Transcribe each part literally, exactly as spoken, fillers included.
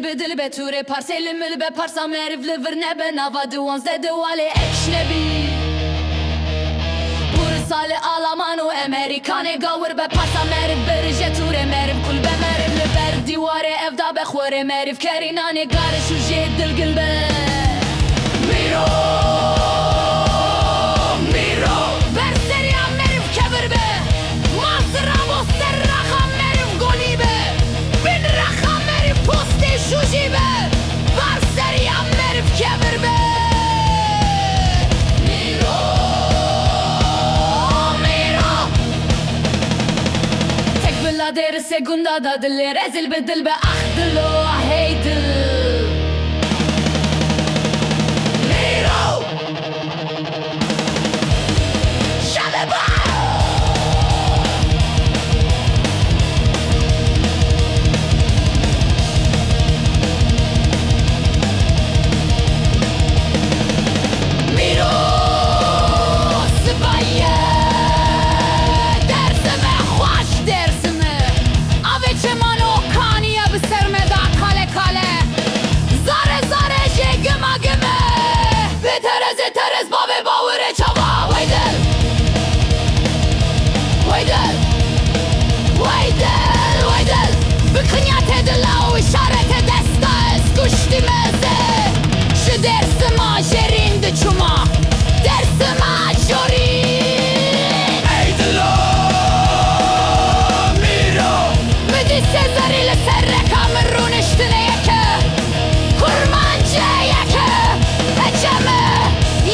Bi dil be tûrê parsê li mil be parsa meriv li vir nebe nava diwanzde diwalê ekşnebî. Bursa li Alaman û Emerîkanê gawir be parsa meriv birije tûrê meriv kul be meriv li ber dîwarê evda be xwerê meriv kerînanê gariş û jê dilgil be. Mîro! Mîro! Ber seriya meriv kevir be! Masirabo ser raxa meriv golî be! Bin raxa meriv postê şûjî be! Ber seriya meriv kevir be! Mîro! Mîro! Tek bila dêrisê gunda da dilê rezil bi dil be ah dilo ah hey dil. Mîro! Şaleba! Mîro sibaye, Dêrsime, xweş Dêrsime. Avê çeman o kaniye bi ser me da kale kale. Zare zare jê gima gime. Bi terezê terez bavê bawirê çava. Wey dil. Wey dil. Wey dil, wey dil. Bi kinya tê dila û îşaretê desta ez kuştî me ez ê. Ji Dêrsima jêrîn diçûma. Dêrsima jorîn. Ey dilo, mîro. Mi dî sê zerî li ser reka min rûniştine yeke. Kurmanc e yeke. Ecem e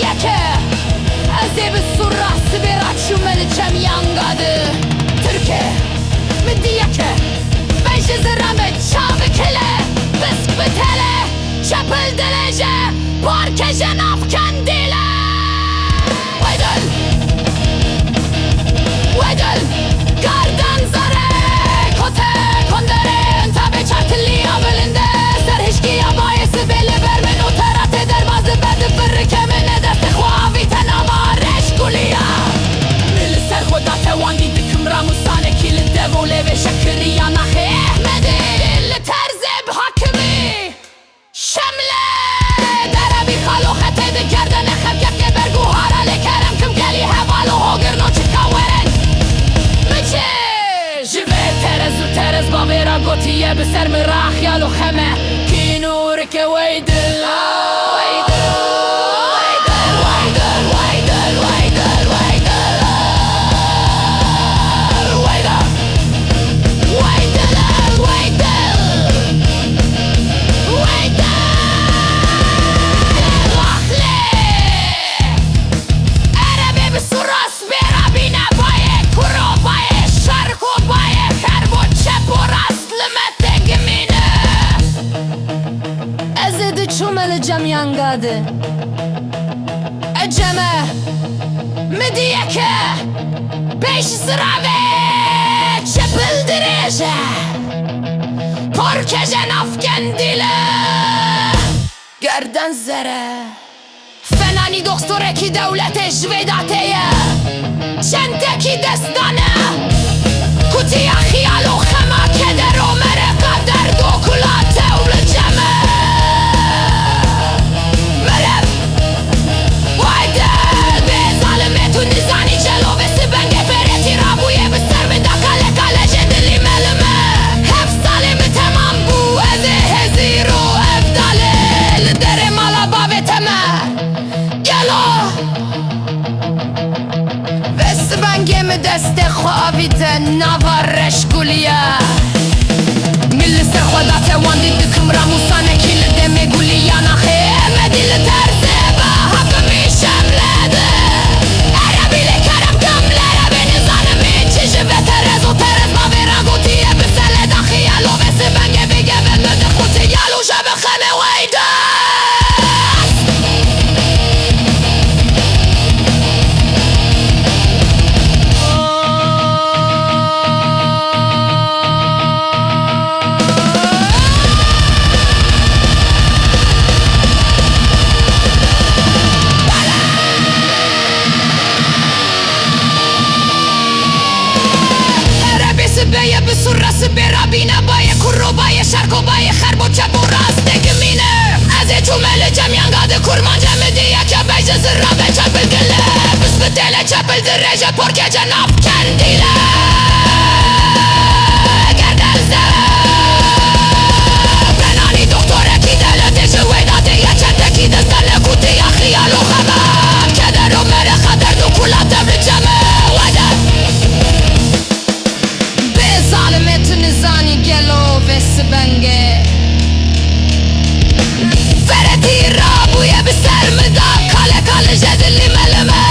yeke. Ez ê bi sûra sibê ra çûme li cem yanga di. Tirke, mi dî yeke. Ben ji zira me çavi kile, pisk bi tele, çepil dilêje, parkeje nav kendîle. Wey dil! Wey dil! Gardan zare, kote kondere, tabê çartiliya bilinde, ser hişkiya bayê sibê li ber min û tera tê derbaz dibe, difirike min e destê xwe avîte nava reşkuliya. Min li ser xwe date wan dî dikim ramûsanekî li dev û lêvê şekiriya naxê Ehmedê li terzê bi hakimî. Şemle! Derebî xalo xetê di gerdene xebkefkê berguhara lê kerem kim gelî heval û hogir no çika werin. Miçe! Ji vê terez û terez bavê ra gotiye bi ser min ra xiyal û xeme. Kîn û rike wey dil. Wey dil, wey dil, wey dil, wey dil, wey dil, wey dil. Wey dil. Wey dil, wey dil. Wey dil. Ax lê. Erebê bi sûra sibê ra bîne bayê kuro, bayê şerko, bayê xerbo, çep û rast li me têgimîne. Ez ê diçûme li cem yanga di. Ecem e, mi dî yeke, pêş ziravê çepil dirêj e. Parkeje nav kendîle, gerden zere. Fenanî doxtorekî dewletê ji vê datê ye. Çentekî destane. Kutiya xiyal û xema keder û mereka derd û kula tew li cem e. Merev. Wey dil bê zalimê tu nizanî celo vê sibengê fêrêtî rabûye bi ser min da kale kale jê dilî me li me. Heft salê min temam bû ez ê hezîr û evdalê li derê mala bavê te me. Gelo! Vê sibengê min destê xwe avîte nava reşguliya. Min li ser xwe da tewandî dikim ramûsanekî li demê guliya naxê Ehmedî li terzê be hakimî Şemlê di. Erebî lê kerem kim lê erebî nizanim min çi ji vê terez û terez bavê ra gotiye bi selê da xiyal û vê sibengê bigeve min di xutiyal û je bi xemê wey dest. Bayê kurro, bayê şerko, bayê xerbo, çep û rast digimîne. Ez ê çûme li cem yanga di kurmanca min diyeke bej di zira ve çepil gile. Bis bi têle çepil dirêje porkece nav kendîle. Gerdeze. Benanî doktorekî dewletê ji wê datê ye çendekî destane kutiya xiyal û xebem. Keder û merexa derd û kula tevli çeme wede. Bê zalimê tu nizanî gelo vê sibengê. Feretî rabûye bi ser min da kale kale je dilî me li me.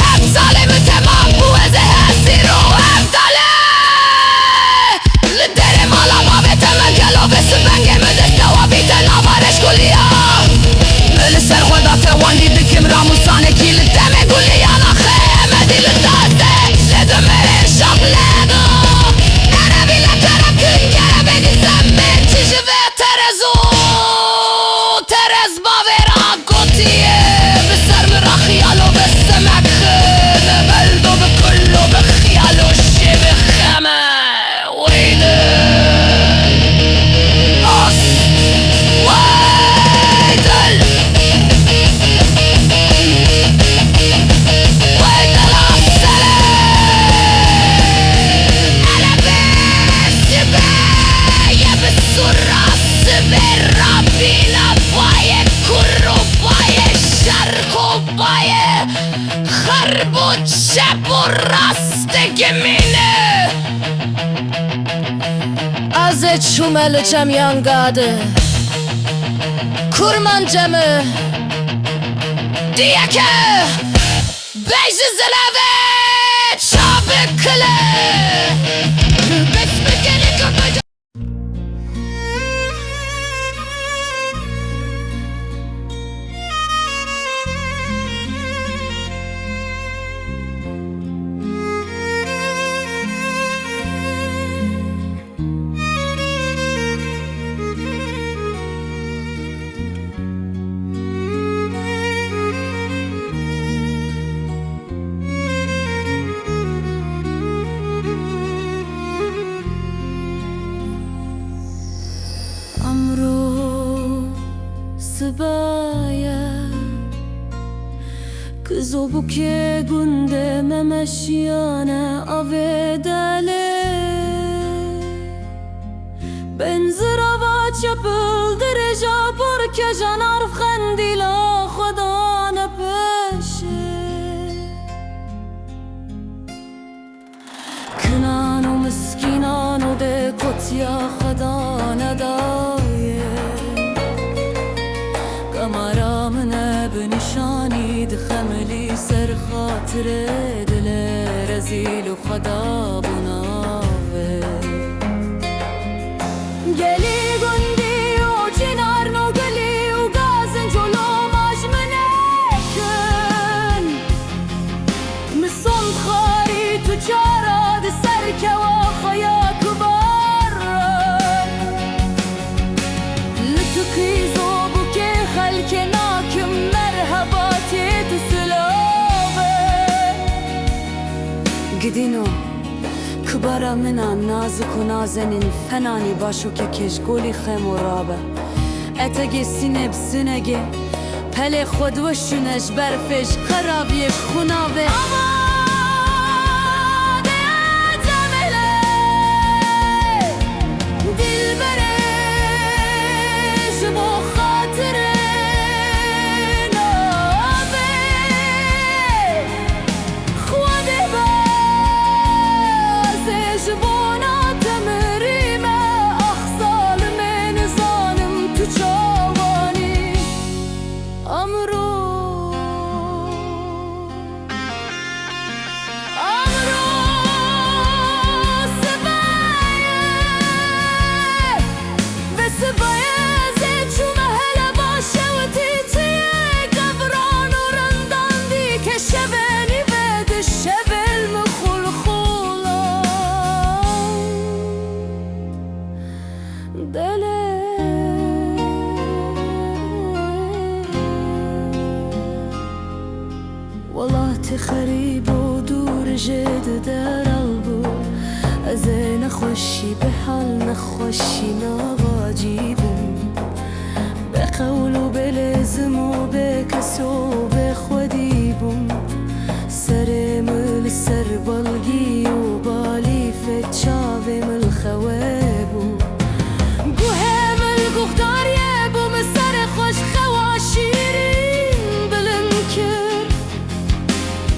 Hep salê min temam bû ez ê hesîr û hevdale. Li derê mala bavê te me gelo vê sibengê min destewa bîte nava reşkuliya. Min li ser xwe da tewandî dikim ramûsanekî li demê guliya naxê Emedî li dastê li dimirê şableno. Nerevî li kerem kin gerebê dî zemê çi ji vê terez û terez bavê ra gotiye. Bi ser min ra xiyalo ve semek xine beldo bi kullo bi xiyalo şêvê xeme. Wêdil. Os. Wêdil. Wêdil asere. Elebê sibê ye bi sura sibê rabîna bayê kurro bayê şerko bayê xerbo çep û rast digimîne. Ez ê çûme li cem yanga di kurmanca min diyeke bej di zilevê çabikile. Bes bikene ku Emro sibaye, kizobûkê gundê me meşiyane avê delê. Benzira va çepil dirêja porkeja narf xendîla xwe dane pêşê. Kinan û miskînan û dê kotiya xwe dane dayê. Kemara min e bi nîşanî dixemilî ser xatirê dilê rezîl û Xweda bû navê. Gelî gundî û çînar nogilî û gazinc û lomaj min nekin. Min sond xwarî tu çara di ser kewa xwe ya kubar. Li tu kîzo bûkê xelkê nakim merheba tê tu silave. Gidîno, kubara min a nazik û nazenîn fenanî başûkekê ji golî xem û rabe. Etegê sînê bi sinegê, pelê xwe diweşûne ji berfê, ji qeraviyê bi xwe navê. Amadê cemêlê, dilberê ji bo xatirê navê. Xwedê be, ez ê ji bona te mirîme, ax zalimê, nizanim tu çawanî. Emro, emro sibaye, ve sibaye ez ê çûme hele baş e û tîtiyê kevran û rindan dî ke şevê nîve di şevêl min xulxula. Delê. Welatê xerîb û dûr jê di deral bû. Zê nexweşî bi hal nexweşî navacî bûm. Bê qewl û bê lêzim û bê kes û bê xwedî bûm. Serê min li ser balgî û balîfê çavê min li xewe bû. Guhê min li guhdariyê bû, min serê xwe ji xewa şîrîn bilind kir.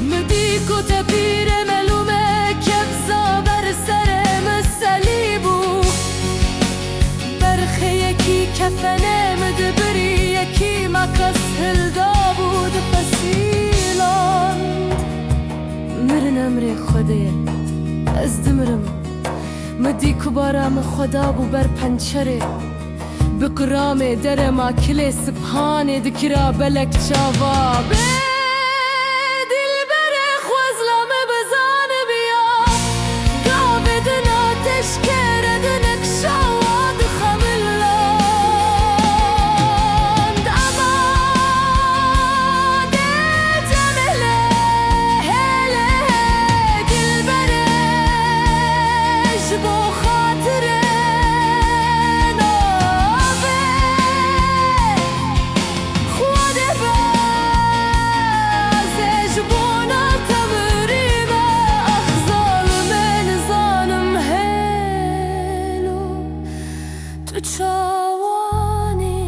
Min dî ku te pîrê melûmê kebza ber serê min selî bû. Berxê yekî kefenê min dibirî, yekî meqes hildabû difesîland. Mirin emrê Xwedê ye. Ez dimirim. Min dî ku bara min xwe dabû ber pençerê. Bi qiramê derema kilê Sibhanê dikira belek çava. Bê dilberê xwezla min bizanibiya, gavê dina teşkere dinek şawa dixemiland. Ama dê cemile hele dilberê ji bo xatirê navê Xwedê be, ez ê ji bona te mirîme, ax zalimê nizanim hêlo tu çawanî.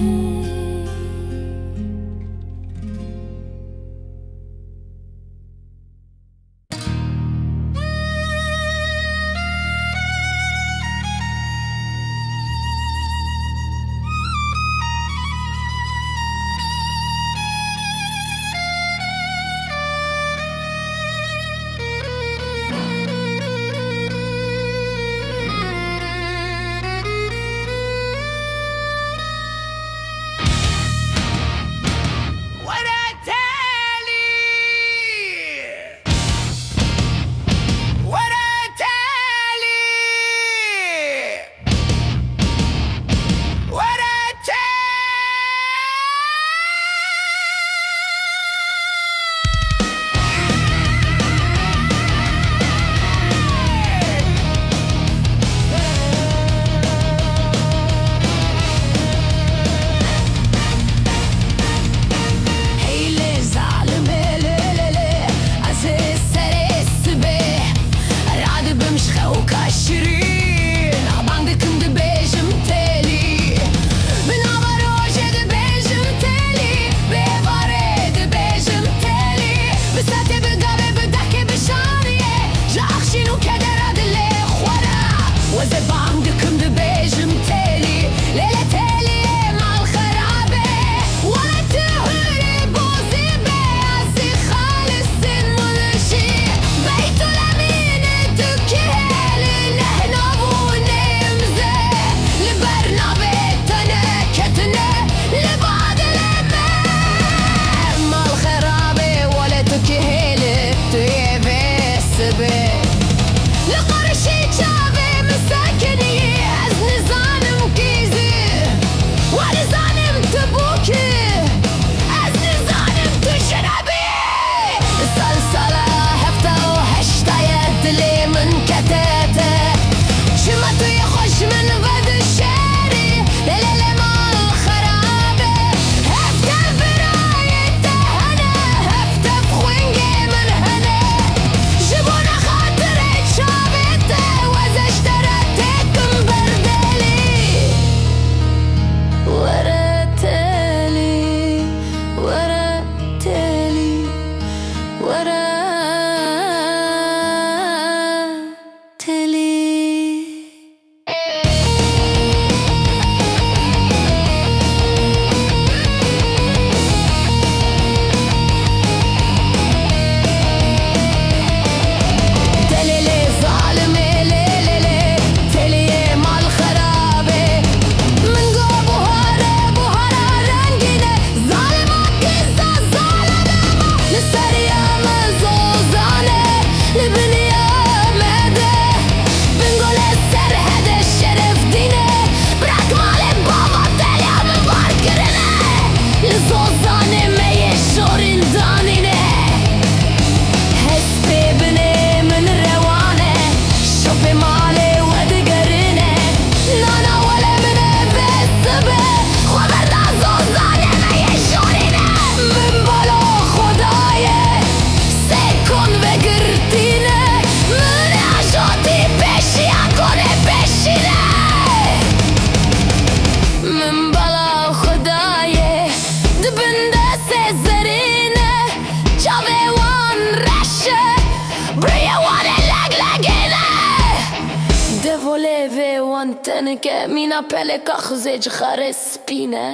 Tenike mîna peleka xizê cixarê spî ne.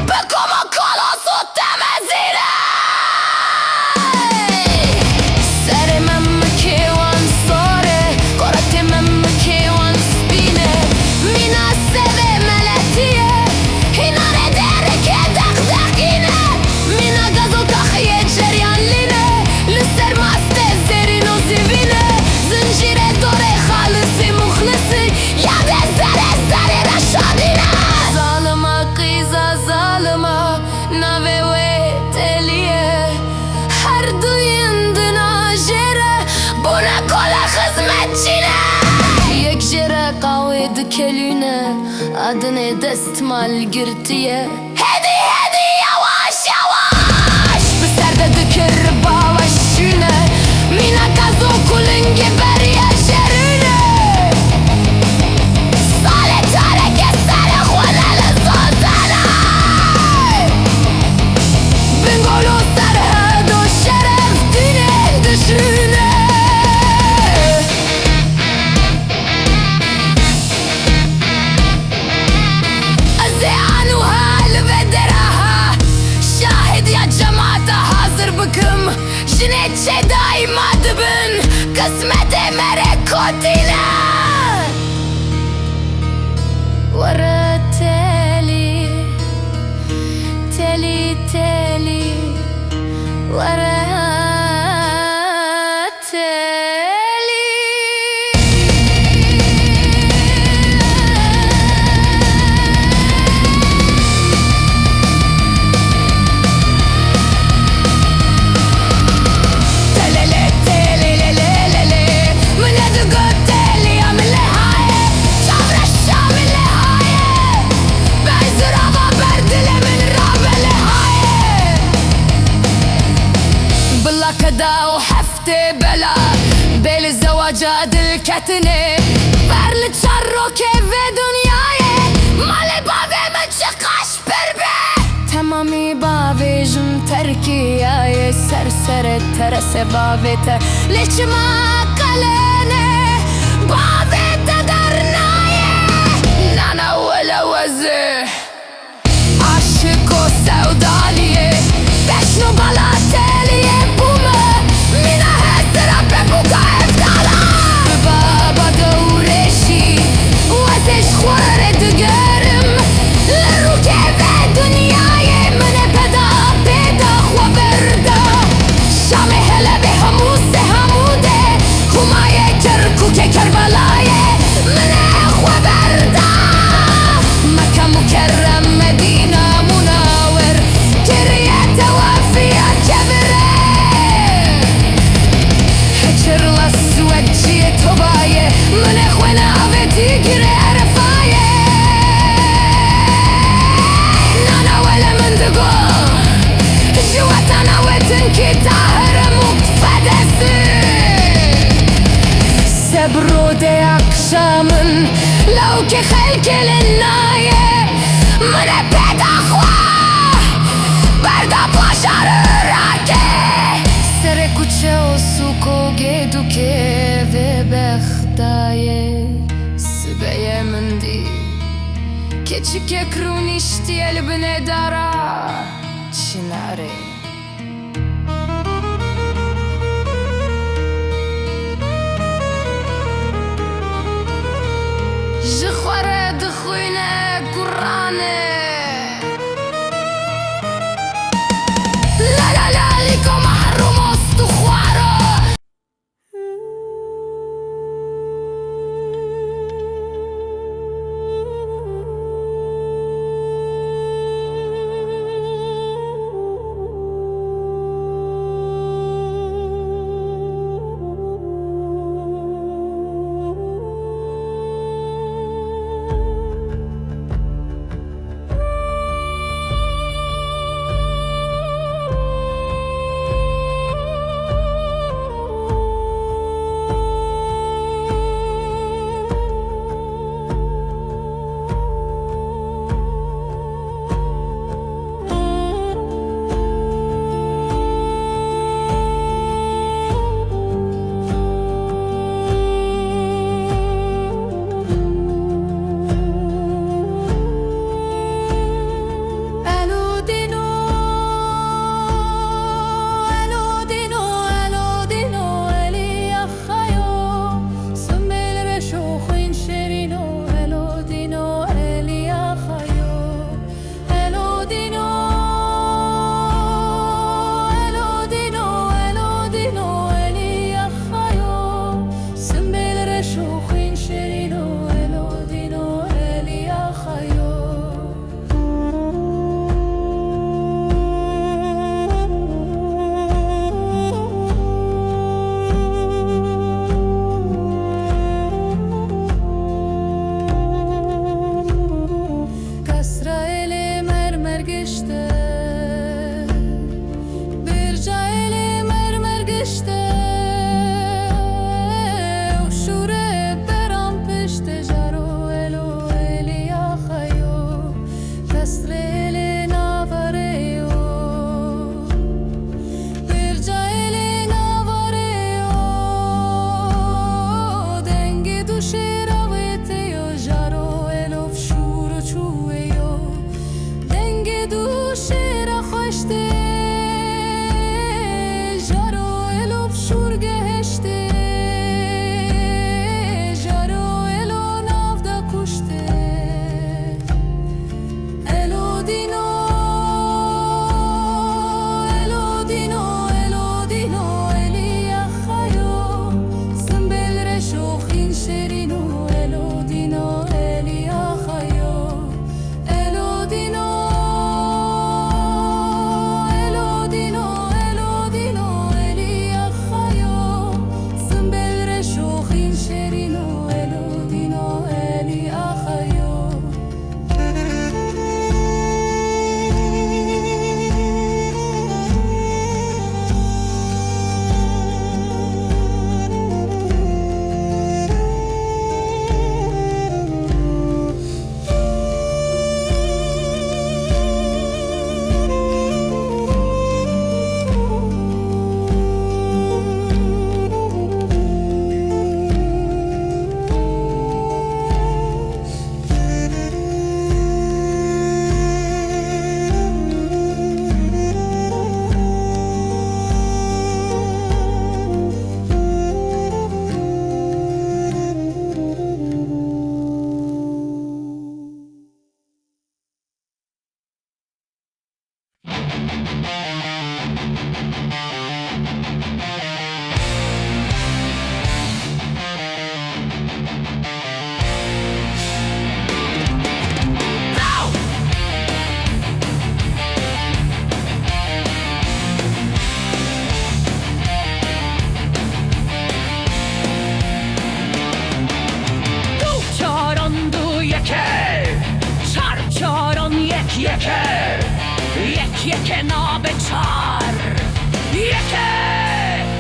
Bi koma kalas û temezî ne. Serê memikê wan sor e, koretê memikê wan spî ne. Mîna sevê meletî ye, hînarê derikê deqdeqî ne. Mîna gazoka xiyê ceryan lî ne, li ser mastê zêrîn û zîvî ne. Zincîrê dorê xalisî muxlisî, yadê zerê zerê reşadî ne. Zalima qîza zalima, navê wê Telî ye. Her duyên di najê re bûne kole xizmetçî ne. Yek jê re qawê dikelîne, adinê destmal girtiye. Hêdî hêdî, yawaş yawaş, bi ser de dikir baweş şûne. Mîna gazo kulingê beriye şerûne. Salê tareke serê xwe ne li zazane. Bingolo serhed û şeref dînê dişûne. Ez ê anû ha li vê dera ha şahîdiya cemata hazir bikim. Jinê çê daîma dibin, qismetê me rê kotîne. Were Telî, Telî, Telî, were Telî. Telele, telelelelele, min e digot teliya min lê haye, çavreşa min lê haye, benzirava ber dilê min rabe lê haye. Bila keda û heftê bela, bê li zewaca dilketinê, ber li çar rokê vê dinyayê, malê bavê min çiqaş pir be. Temamî bavêjim terkiyayê, ser serê terese bavê te, lê çima qelene bavê te dernaye? Nana wele wezê. Aşik û sevdaliyê, beşno bala teliyê bûme, mîna hesira pepûka evdala. Bi baba dewrêşî, wezê ji xwe re digerim, li rûkê vê dinyayê min ê peda pêda xwe berda. Şamê Helebê hemû sê hemû de, Humayê Kerkûkê Kerbelayê min ê xwe berda. Meke Mukerrem Medîna Munawir kiriye tewafiya kevire. Heçir la swed ciyê tobayê min ê xwe navê dîgirê Erefayê. Nana wele min digot, ji wetana we tinkî Tahir û Fedesî. Sebro de akşamın lawkê xelkê li nayê. Min e pêda xwe berda paşar û rakê. Serê kuçe û sûk û gêdûkê vê bexdayê. Sibeyê min dî keçikek rûniştiye li binê dara çinarê. Ji xwe re dixwîne guranê. La la la, lîko mehrûm ost û xwaro. Yeke nabe çar. Yeke,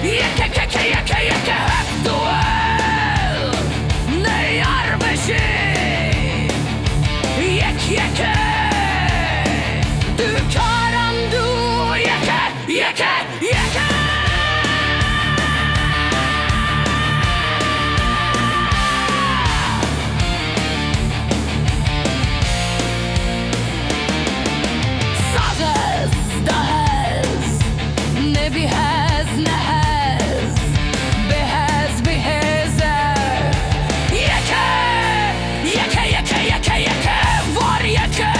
yeke, keke, yeke, yeke, hep duel. Neyar beşi. Yek, yeke. Du çaran du, yeke, yeke, yeke. Saz ez, da hez, ne bi hez, ne hez, bi hez, bi hêz e. Yeke, yeke, yeke, yeke, yeke, var yeke.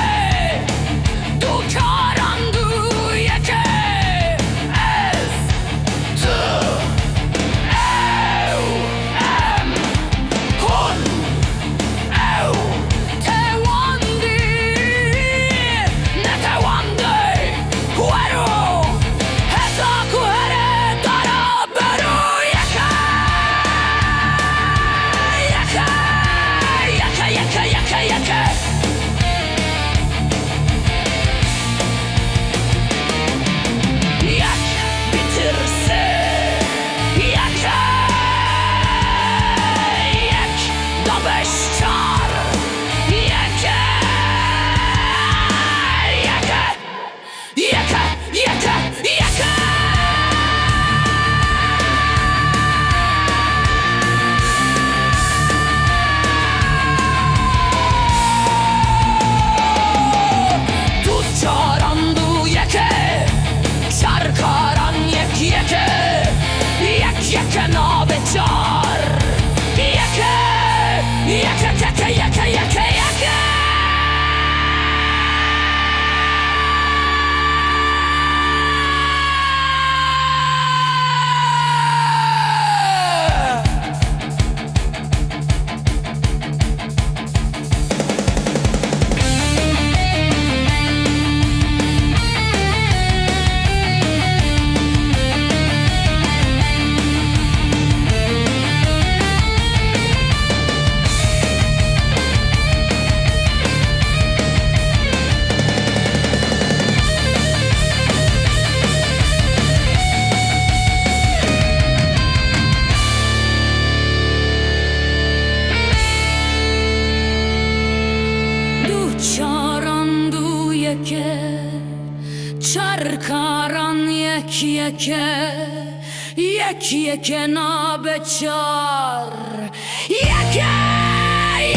Du çaran du yeke. Ez, tu, ew, em, hûn, ew, tewandî, netewandî, wero, heta ku here dara Bero yeke, yeke, yeke, yeke, yeke, yeke. Yek bitirse, yeke, yek da beş çar, yeke, yeke. Yeke, yeke, yeke. Du çaran du yeke, çar karan yek yeke, yek yeke nabe çar. Yeke, yeke, yeke, yeke, yeke, yeke. Du çaran du yeke, çar karan yek yeke, yek yeke nabe çar. Yeke!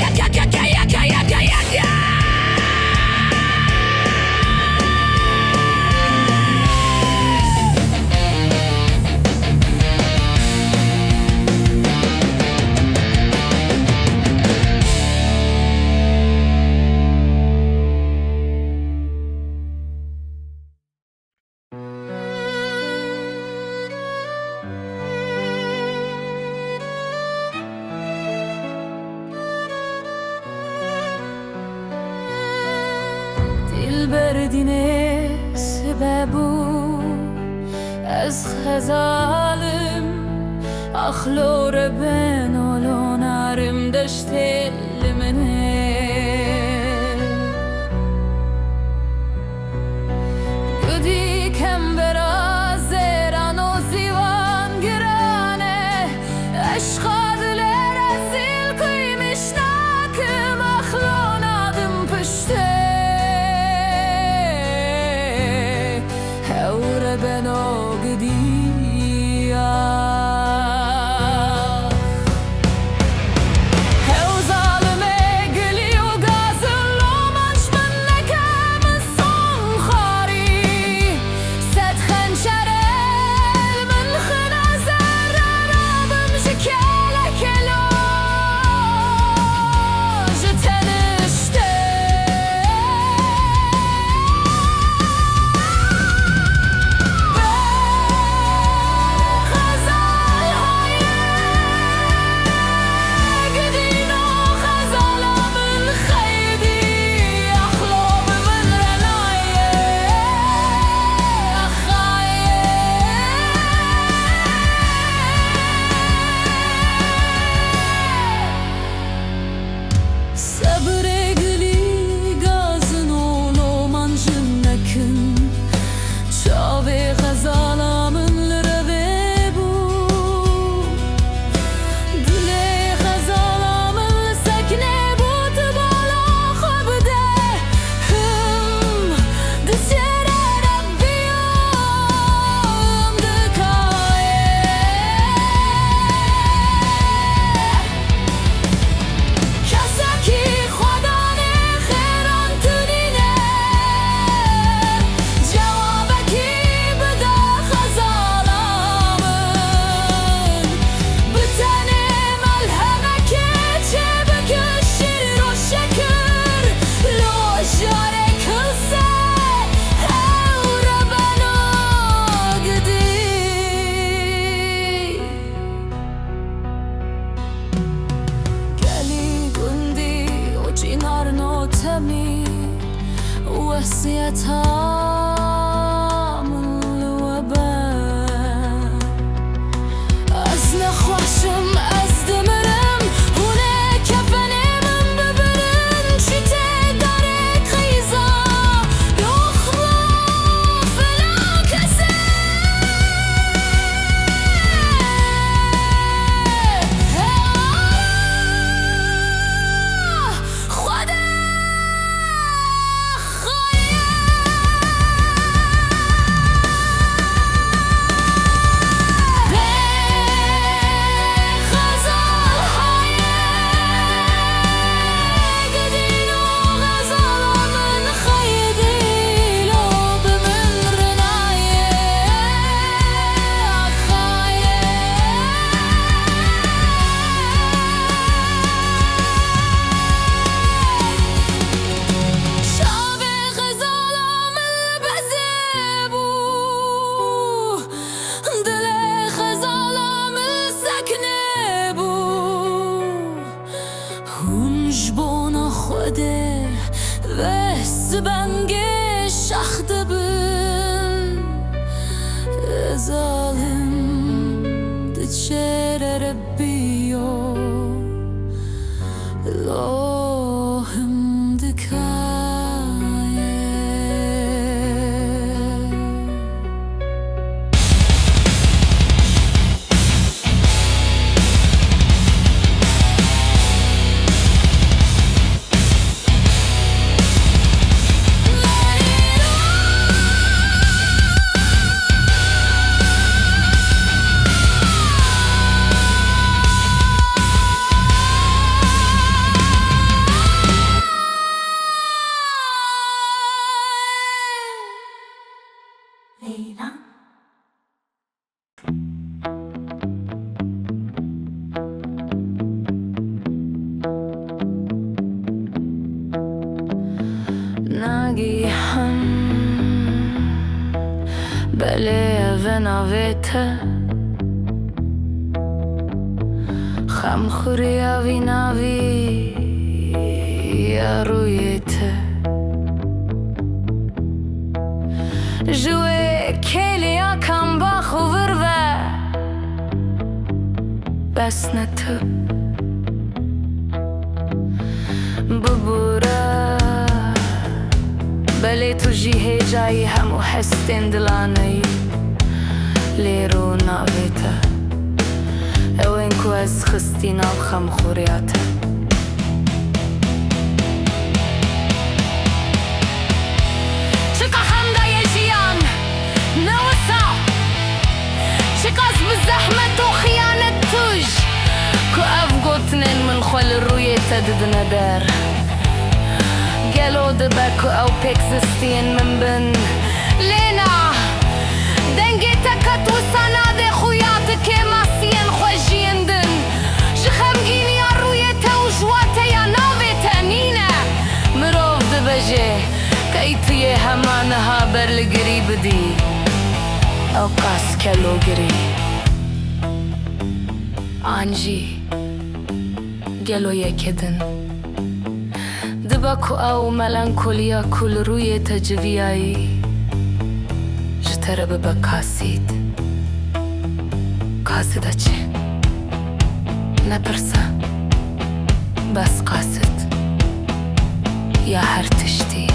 Yeke, yeke, yeke, yeke, yeke! Dilber dînê sibe bû, ez xezalim, axlo re beno lo narim deştê li min e. Gudî kembera zêran û zîwan giran e. Eşqa dilê rezîl kuy mişnakim, axlo nadim piştê. Hew re beno gidiya. Hew zal Temî wesiyeta min li we be. Ez nexweşim, ez dimirim, hûn ê kefenê min bibirin, çi tê darê qeyza, yoxla felakese. Xwedê Çavê xezala min li bezê bû, dilê xezala min li seknê bû. Hûn ji bona Xwedê vê sibengê şax dibin. Zalim diçêre Rebbiyo, lohim dikaye. Nagihan, belê ev e navê te. Xemxuriya vî navî ya rûyê te. Ji wê kêliya kambax û vir ve, bes ne tu. Bibûre, belê tu jî hêcayî hemû hestên dilaneyî. Lêro navê te, ew ên ku ez xistî nav xemxuriya te. Çiqa hemda ye jiyan, ne wisa. Çiqas bi zehmet û xiyanet tûj, ku ev gotinên min xwe li rûyê te didine der. Gelo dibe ku ew pêk zistiyên min bin? Lê na, dengê te qet wisa nadê xuya di kêmasiyên xwe jiyîndin. Ji xemgîniya rûyê te û ji wateya navê te nîne. Mirov dibêje, qey tu yê hema niha berligirî bidî? Ew qas kelogirî. An jî gelo yekê din? Dibe ku ew melankoliya ku li rûyê te civiyayî ji te re bibe qasîd. Qasida çi? Nepirse. Bes qasid. Ya her tiştî.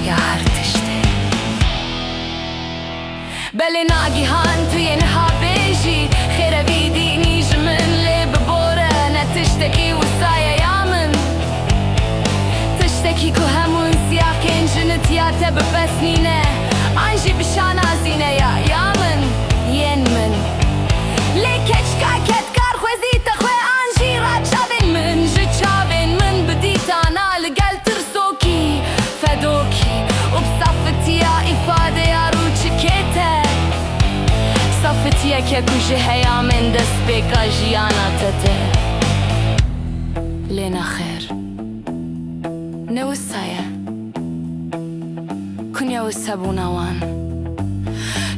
Ya her tiştî. Belê Nagihan tu yê niha bêjî, xêr e vî dînî ji min lê bibore, ne tiştekî wisa ye ya min. Tiştekî ku hemûn siyaqên jinitiya te bipesnîne, an jî bişanazîne ya, ya min, yên min. Lê keçika kedkar xwezî te xwe an jî ra çavên min, ji çavên min bi dîtana li gel tirsokî, fedokî û bi safitiya îfadeya rûçikê te. Safitiyeke ku ji heyamên destpêka jiyana te tê. Lê nexêr. Ne wisa ye. Kunya wisa bûna wan.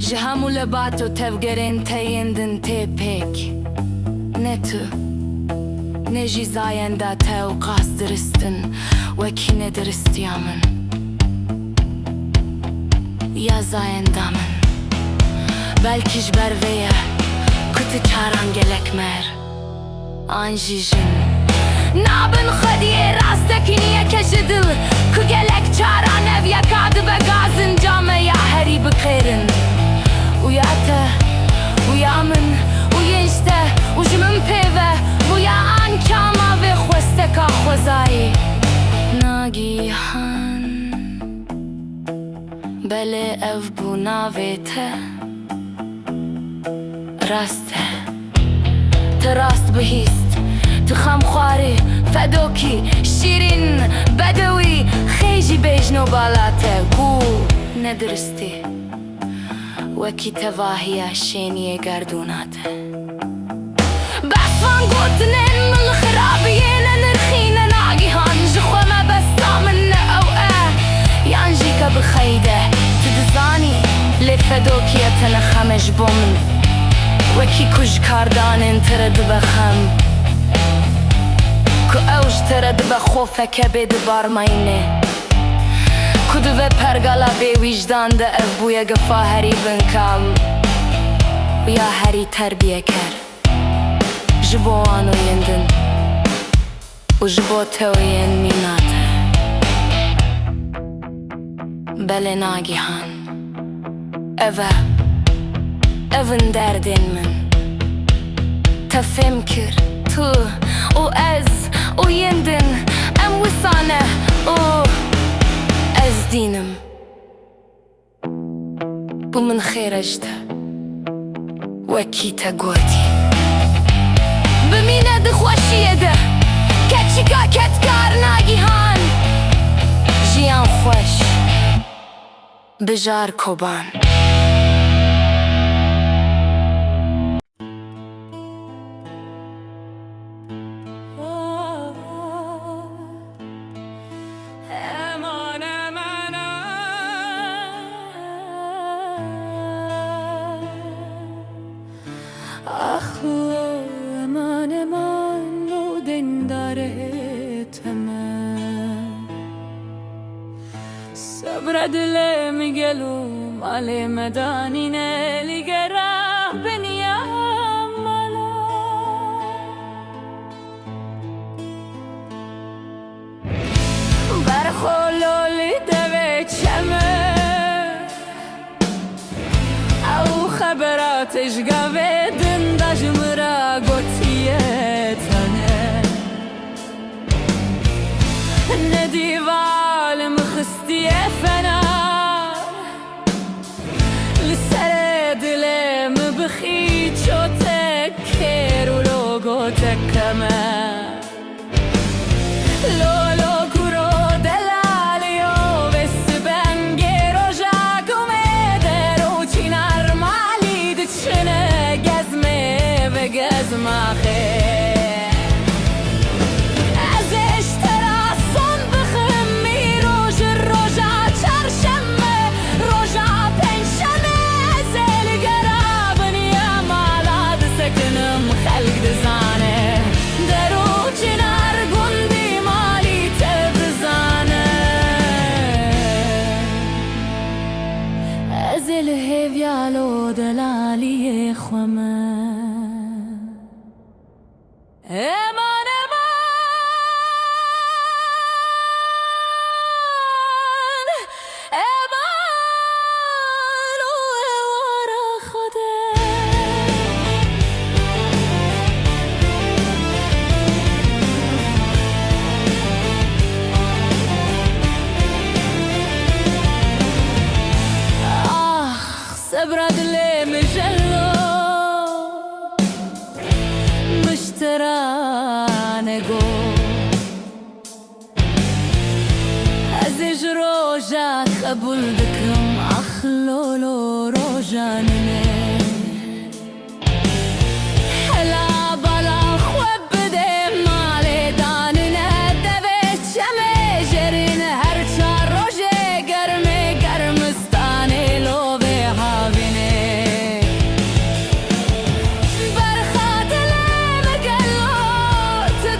Ji hemû lebat û tevgerên te yên din tê pêk. Ne tu. Ne jî zayenda te ew qas dirist in, wekî nediristiya min ya zayenda min. Belkî ji ber vê ye ku tu caran gelek mehr an jî jin nabin xwediyê rastekîniyeke ji dil, ku gelek caran ev yeka dibe gazinca me ya herî biqêrin û ya te û ya min û yên ji te û ji min pê ve bû ya an kama vê xwesteka xwezayî. Nagîhan. Belê ev bû navê te. Rast e. Te rast bihîst. Tu xemxwarî, fedokî, şîrîn, bedewî, xê jî bêjno bala te ku nediristî. Wekî tevahiya şêniyê gerdûna te. Bes van gotinên min li xirabiyê ne nirxî ne nagîhan, ji xwe mebesta min ne ew e, yan jî ke bi xeyde, tu dizanî, lê fedokiya te ne xem e ji bo min, wekî ku ji kardanên te re dibe xem, ku ew ji te re dibe xofeke bê dibar mayînê. Ku di vê pergala bêwîjdan de ev bûye gefa herî binkam û ya herî terbiyeker ji bo wan û yên din û ji bo te û yên mîna te. Belê Nagîhan. Ev e. Ev in derdên min. Te fêm kir. Tu û ez û yên din. Em wisa ne û ez dîn im. Û min xêr e ji te. Wekî te gotî. Bimîne di xweşiyê de. Keçika kedkar Nagîhan. Jiyan xweş. Bijar Koban. Eman, eman, ax lo, eman, eman, lo dindarê te me. Sebra dilê min gelo malê me danîne, li gera biniya mala. Berxo lo li devê çeme. Ew xebera te ji gavê din de ji min re gotiye tane. Ne dîval min xistiye fena. Li serê dilê min bixî çotek kêr û logo te keme. Lolo kuro delaliyo ve sibengê roja gumê der û çînar malî diçine gezmê ve gezmaxê. Ez ê ji te re son bixim, îro ji roja çarşeme, roja pêncşeme, ez ê li gera biniya mala disekinim, xelk dizane. Der û çinar gundî malî te dizane. Ez ê li hêviya lo delaliyê xwe me. Eman, eman, eman û ewara Xwedê. Ax, sebra dilê min jelo. Min ji te re negot. Ez ê ji rojak qebûl dikim, ax lolo roja nine. Hela bala xwe bide malê danine, devê çemê jerin her çar rojê germê germis Stanê lovê havînê. Berxa dilê min gelo, tu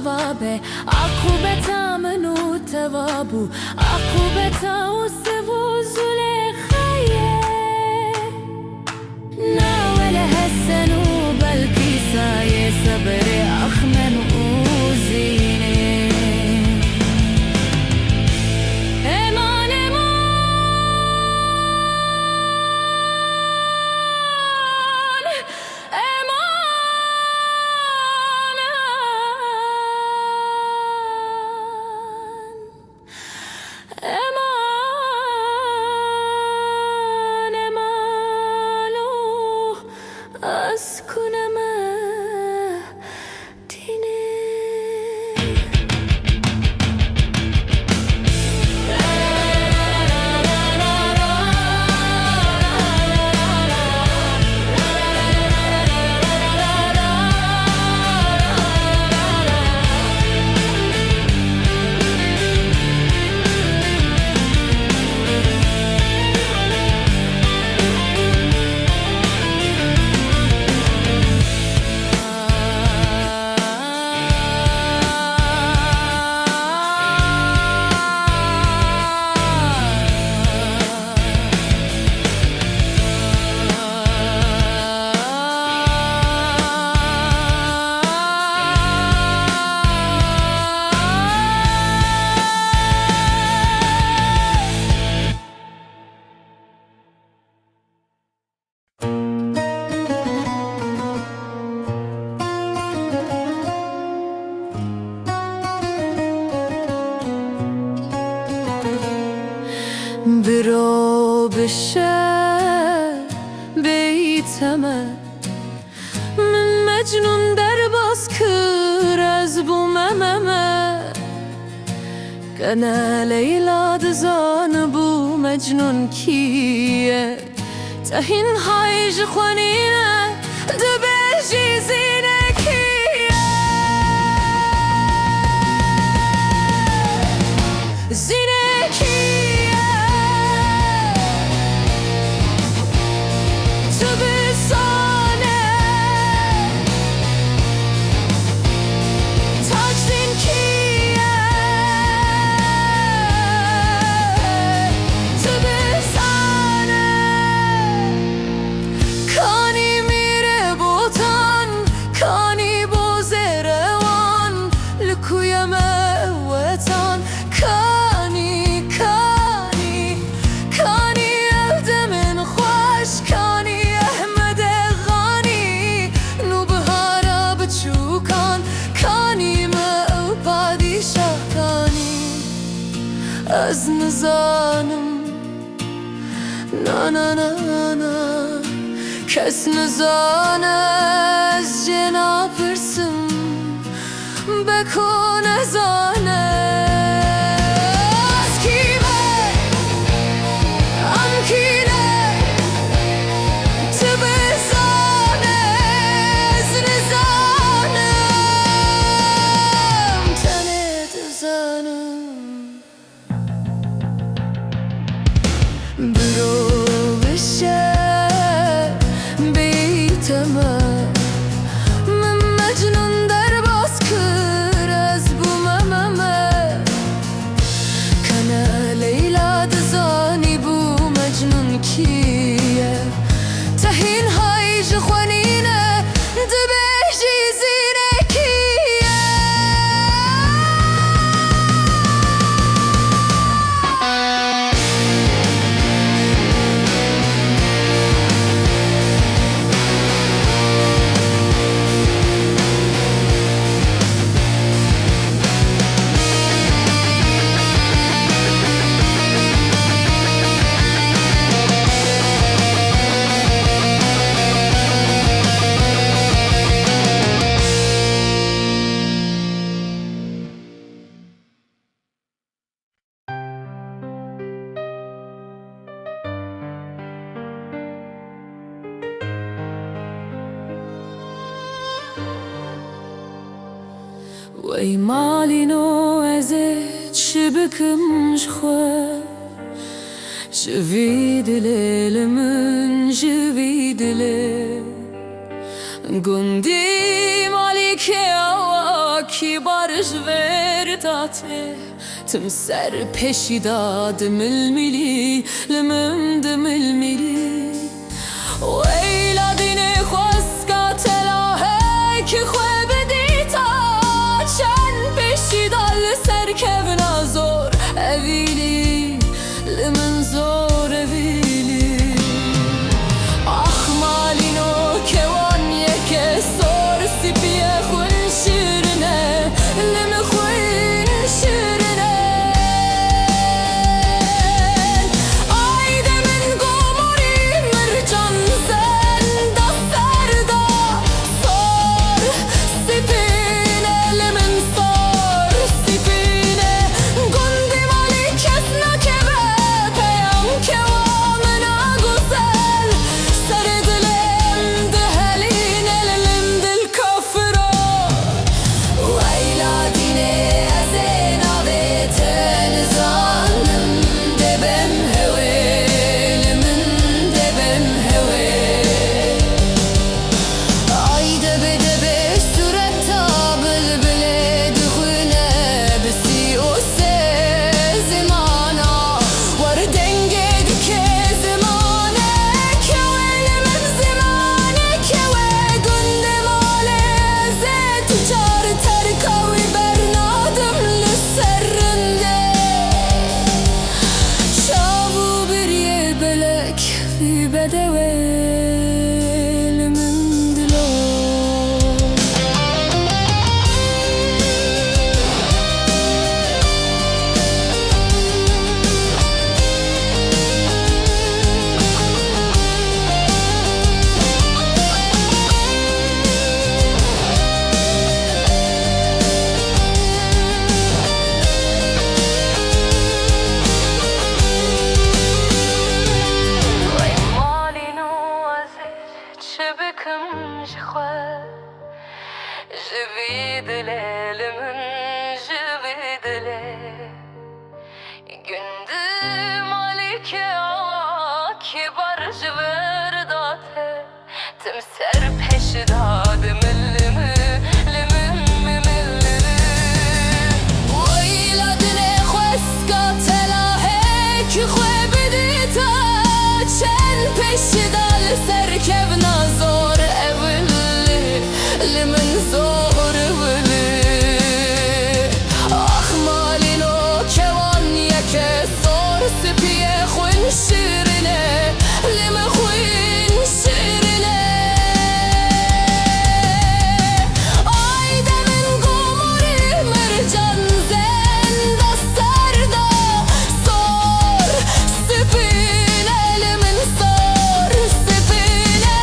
Vabe, aqûbeta min û te va bû, aqûbeta Ûsiv û Zulêxayê. Nawe li Hesen û Belkîsayê, seberê Axmen û Zînê. Eman, eman, eman, eman, eman, eman, ez kuneme. Biro bişe beyte me. Min Mecnûn derbas kir, ez bûme me me. Kene Leyla dizanibû Mecnûn kî ye. Te hîn hay ji xwenîne, dibêjî Zînekî ye. Zînekî ye. Tu bizane. Taçdîn kî ye? Tu bizane. Kanî mîrê botan, kanî bozê rewan, li ku ye me wetan? Kanî, kanî, kanî ew demên xweş, kanî Ehmedê Xanî, nûbihara biçûkan, kanî me ew padîşah, kanî? Ez nizanim. Na, na, na, na. Kes nizane, ez jê napirsim. Beko nezane. Ez kî me? Em kî ne? Tu bizane, ez nizanim. Tenê dizanim. Biro bişe beyte me. Min Mecnûn derbas kir, ez bûme me me. Kene Leyla dizanîbû Mecnûn kî ye. Te hîn hay ji xwenîne, dibêjî Zînekî ye. Wey malîno, ez ê çi bikim ji xwe? Ji vî dilê li min, ji vî dilê. Gundî malî kewa kibar ji vir date, tim ser pêşî da dimilmilî, li min dimilmilî. Weyla dînê xweska telahek xwe bidîta, çend pêşî da li ser kevna zor evîlî, li min zor evîlî. Ax malîno kewan yeke sor, sipî ye xwîn şîrîn e, li min xwîn şîrîn e. Ay de min gomarî mircan zenda ser da. Sor sipîn e, li min sor sipîn e. Gundî malî kes nakeve, peyam kewa min a guzel. Serê dilê min dihelîne, li min dil kafiro. Weyla dînê ez ê navê te nizanim, dê bêm hewê, li min dê bêm hewê. Ay debe debe sureta bilbilê dixwîne, bi sî û sê zimana. Wer dengê dike zimanek ew e, li min zimanek ew e. Gundê malê ez ê tu çar terka wî bernadim li ser rindê. Çav û biriyê belek vî bedewê li min dilo. Wey malîno ez ê çi bikim ji xwe? Ji vî dilê li min, ji vî dilê. Gundî malî kewa kibar ji vir date, tim ser pêşî da dimilimi, li min mimili. Weyla dînê xweska telahek xwe bidîta, çend pêşî da li ser kevna zor ewil, li min zor ewil. Ax malîno kewan yeke sor, sipî ye xwîn şîrîn e, li min xwîn şîrîn e. Ay de min gomarî mircan zenda ser da. Sor sipîn e, li min sor sipîn e.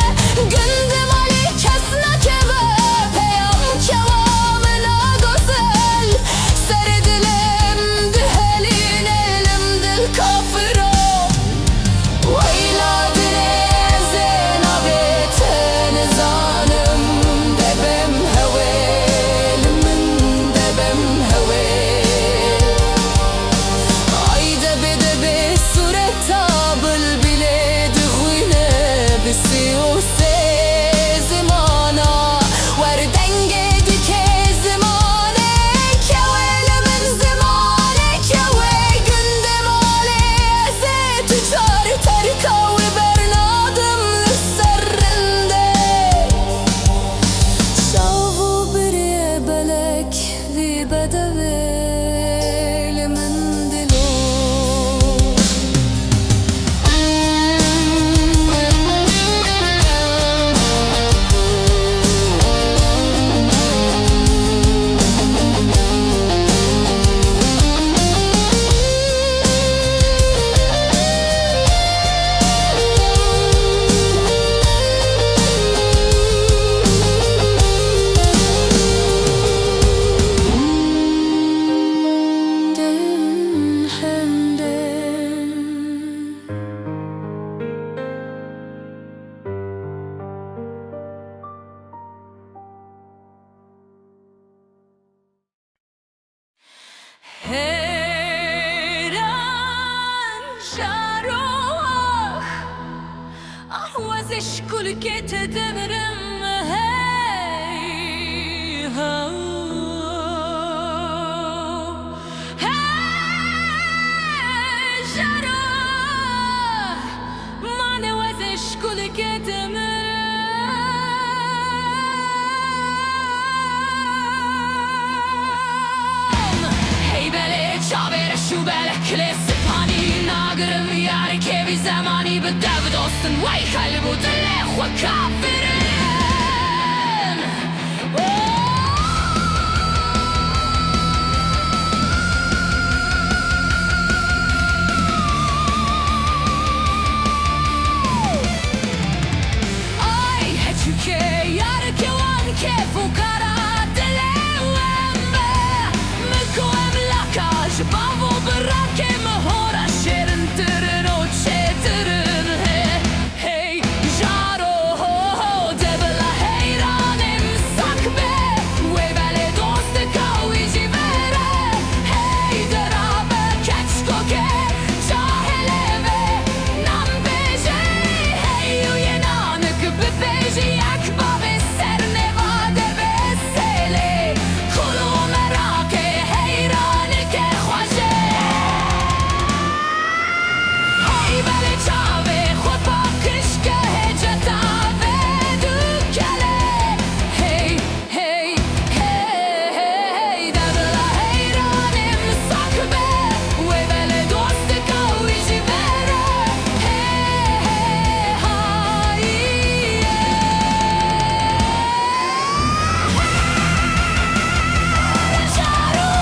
Gundî malî kes nakeve, peyam kewa min a guzel. Serê dilê min dihelîne, li min dil kafiro. Weyla dilê ez ê navê te nizanim, dê bêm hewê, li min dê bêm hewê. Ay debe debe sureta bilbilê dixwîne, bi sî û sê zimana. Wer dengê dike zimanek ew e, li min zimanek ew e. Gundê malê ez ê tu çar terka wî bernadim li ser rindê. Çav û birê belek vî bedewê li min dilo. Heyran şarox, ah, wezê ji kulkê te dimirim, hey. Lê sipanî nagirim yarikê vî zemanî bi dev dostin, wey qelb û dilê xwe kafirin. Ay, heçûkê yarikê wan kêf û kara dilê wan be. Min ku emlaka ji bav û birakê min hora şêrintirin û çêtirin. Hey, hey, jaro ho ho, de bila heyranê min sak be. Wê belê dostika wî jî vere. Hey, dirabe keçkokê cahilê ve. Nam bêje, hey û yê nanik bipêjî yek bavê ser nêva de bê sêlê. Kul û meraqê heyranike xweşe. Hey belê çavê xwe paqij ke hêceta vê du kelê. Hey, hey, hey, hey, hey, de bila heyranê min sak be. Wê belê dostika wî jî vere. Hey, hey, hayê. Jaro!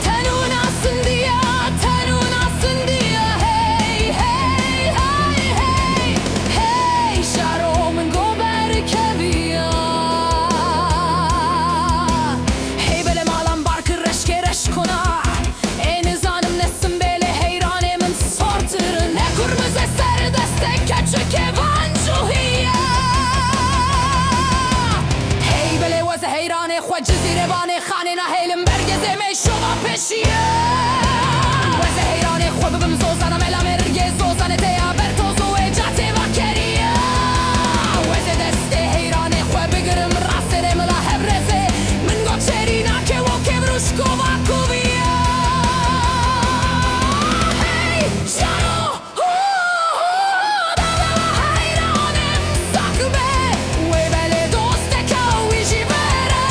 Tenûna sindiya, tenûna sindiya, hey, hey, hey, hey, hey, jaro min go berkeviya. Hey, belê malan bar kir reşkê reşkona. Ê nizanim ne simbêlê heyranê min sortir, ne kurmize ser destê keçikê van cuhiya. Hey, belê weze heyranê xwe cizîrê banê xanê nahêlim bergezê mey şova pêşiya. Weze heyranê xwe bibim zozana mela mêrgê zozanê te ya ber toz û wê ca têva keriya. Weze destê heyranê xwe bigirim rastê rê mila hev rezê. Min got çêrî nake wo kêvir û şkova kuviya. Hey, jaro! Heyranim sak be, wê belê dosteka wî jî vere.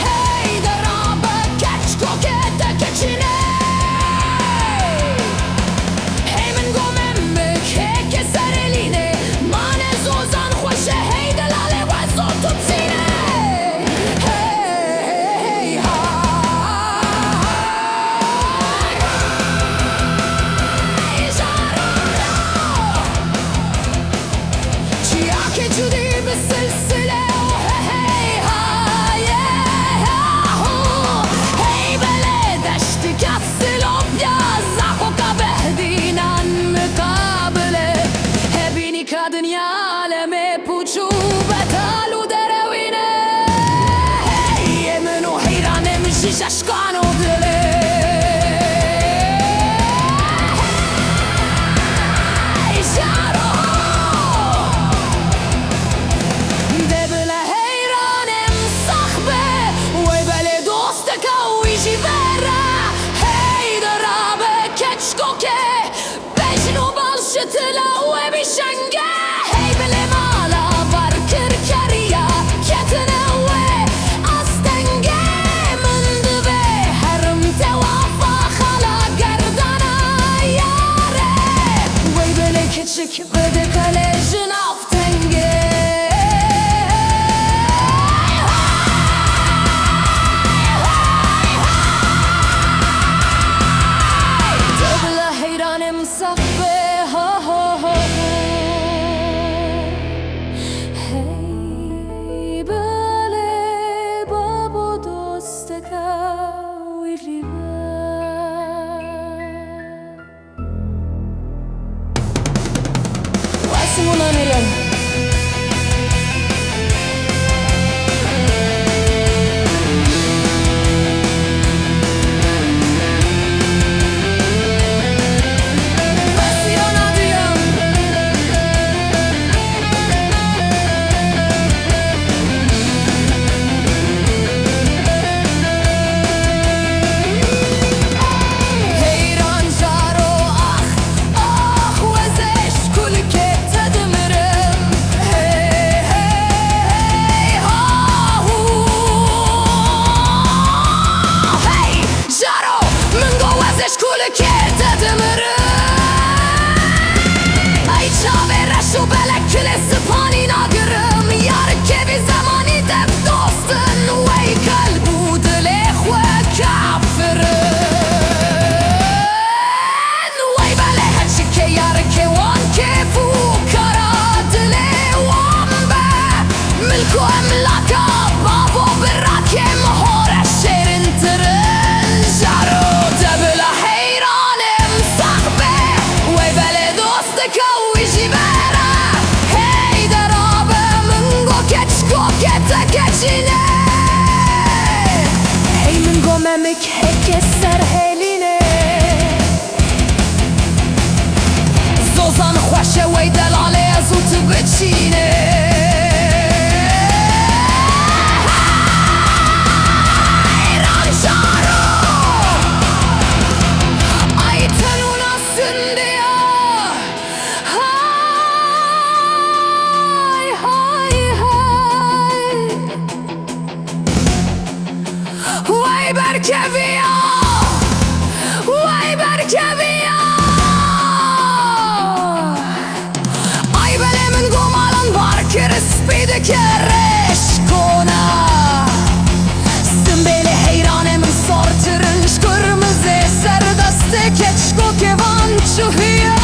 Hey, derabe keçkokê te keçine, Emlaka bavo birakê min hore şêrintirin. Jaro de bila heyranê min sax be. Wey belê dostika wî jî bere. Hey derabe min go keçko kete keçîne. Hey min go memik heke ser helîne. Zozan xweş e wey delalê ez û tu biçîne. Hey, Rançaro! Ay tenûna sundiya. Hay, hay, hay. Wey berkeviya! Wey berkeviya! Ay belê min go malan bar kir, spî dike reşkona. Simbêlê heyranê min sartirin ji kurmizê ser destê keçko kevan çuhiya.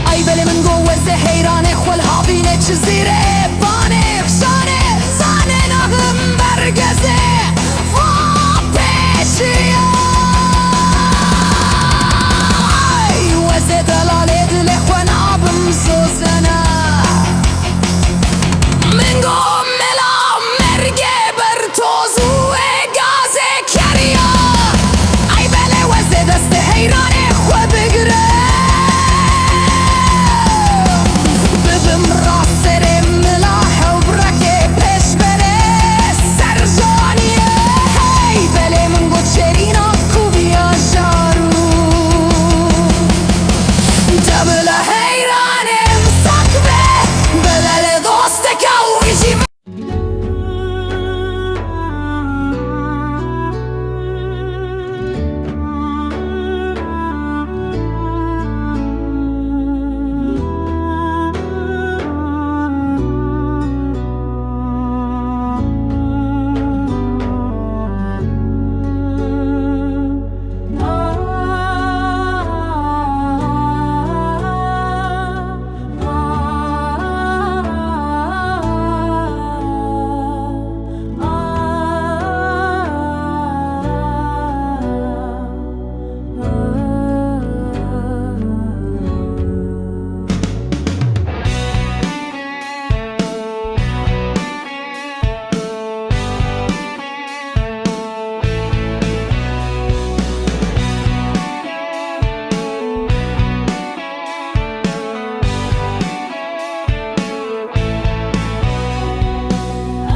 Ay belê min go wezê heyranê xwe li havînê çi zîrê banê xşanê zanê naxim bergezê va pêşiya. Ay wezê delalê dilê xwe nabim zozena. Min go mela mergê ber toz û wê gazê keriya. Ay belê wezê destê heyranê xwe bigire. Bibim rast serê mila hewbrekê pêşberê ser janiyê. Hey belê min got şêrîna kuviya jarû. De bila heyranê min sak be, belê dosteka wî jî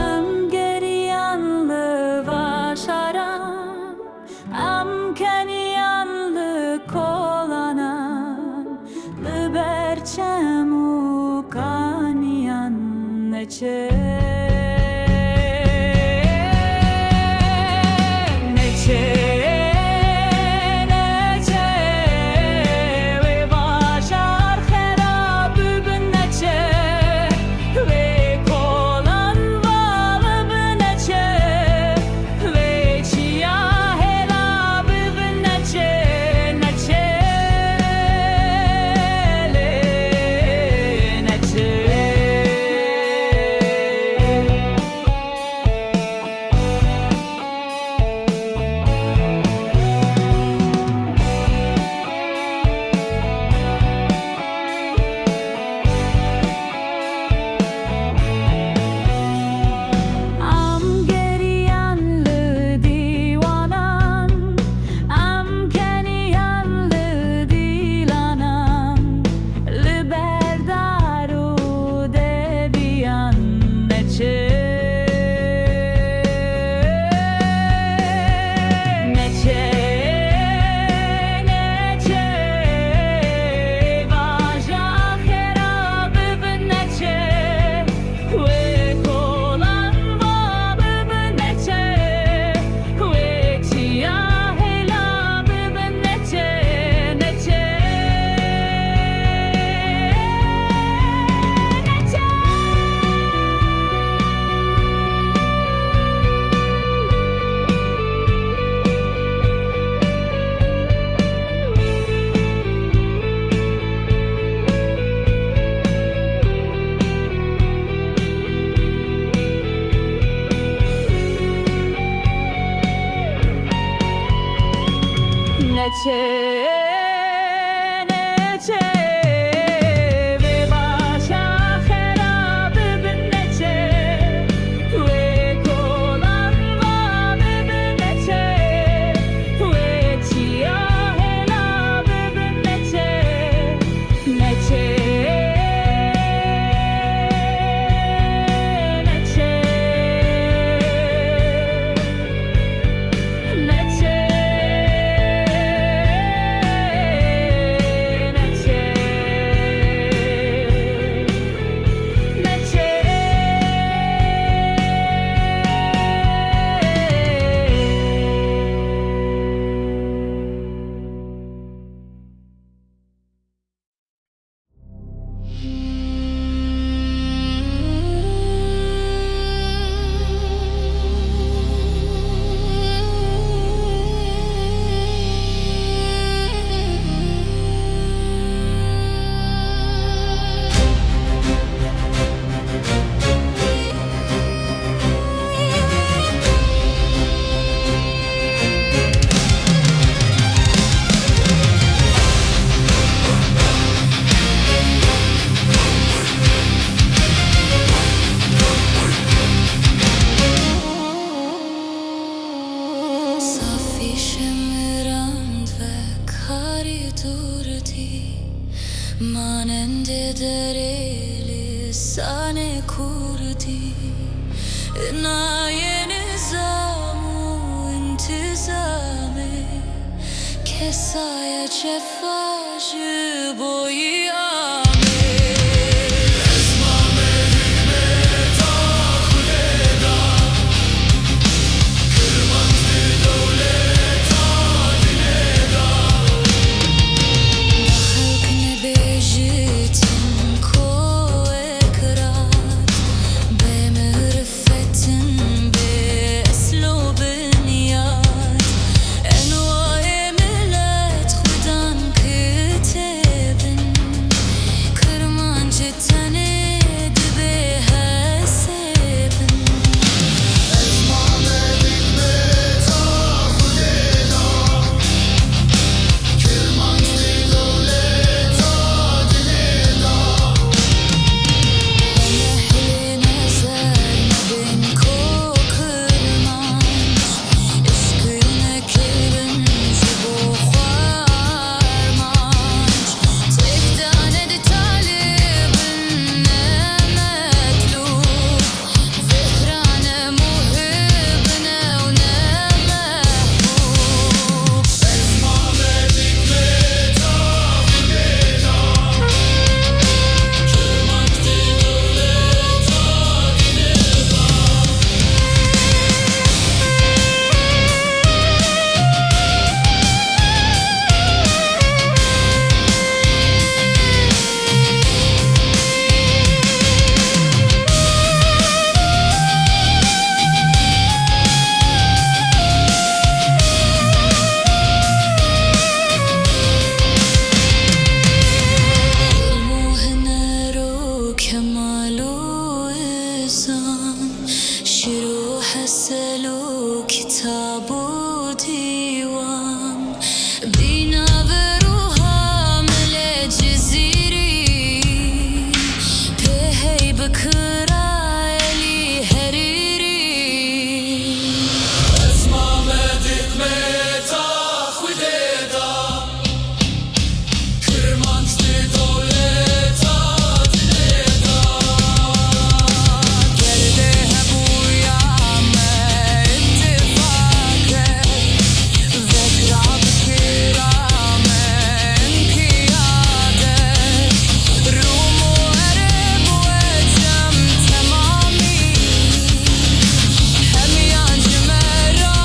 Em geriyan li vaşaran, em keniyan li kolanan, li ber çem û kaniyan neçe, neçe, neçe, wê bajar xerab bibin neçe, wê kolan vala bin neçe. Wê çiya hêla bibin neçe, neçe, lê neçe. Neçe, neçe, vê başa xera bibin neçe, wê kolan va bibin neçe, wê çiya hêla bibin neçe, neçe, neçe. Safî şemiran ve karî dûr dî, manendê derê lisanê kurdî. Nayê nizam û intizamê, kesaya cefa ji bo yî amê. Xelk nebêjitin ku wek rat, bê mirifetin, bê esl û binyat. Enwayê milet xwedan kitêbin, Kirmanc tenê dibe hesêbin. Kemal û izan, şîr û hesel û kitab û dîwan, bîna vir û hamilê Cizîrî, pê hey bi kirayelî Herîrî. Ez mamedik meta Xwedê da. Kirmanc di dewleta dinê de. Gerdê hebûya me îtîfaqe, vekra bikira me înqiyade. Rûm û Ereb û Ecem temamî. Hemiyan ji me re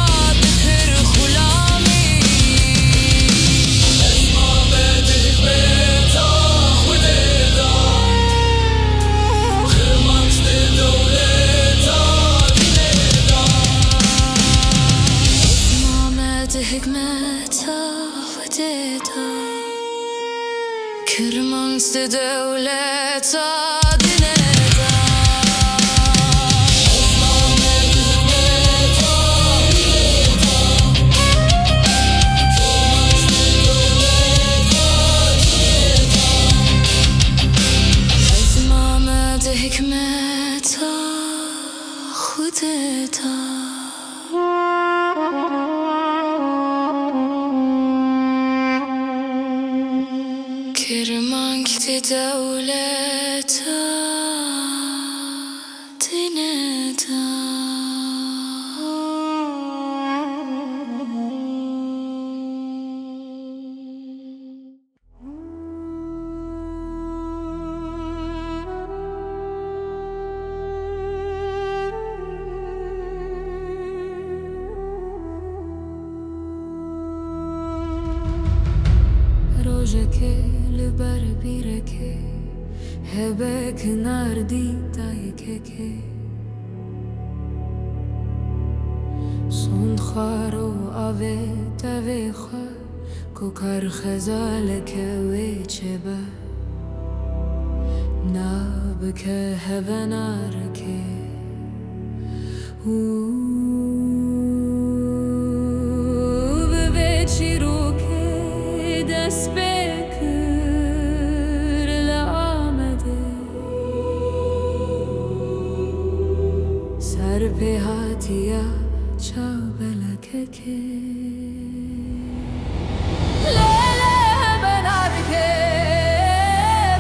dikir xulamî. Ez mamedik meta Xwedê da. Kirmanc di dewleta dinê da. Ez mamedik meta Xwedê da. Kirmanc di dewleta dinê da. Hikmeta Xwedê da. Kirmanc di dewleta dinê da. Rojekê li ber bîrekê hebe kinar dî dayikekê. Sond xwar û avê tevê xwe. Ku kar xezaleke wê çêbe, nabike hevenarkê. Û bi vê çîrokê dest pê kir li Amedê. Ser pê hatiya çavbelekekê. Lê lê hebenarkê,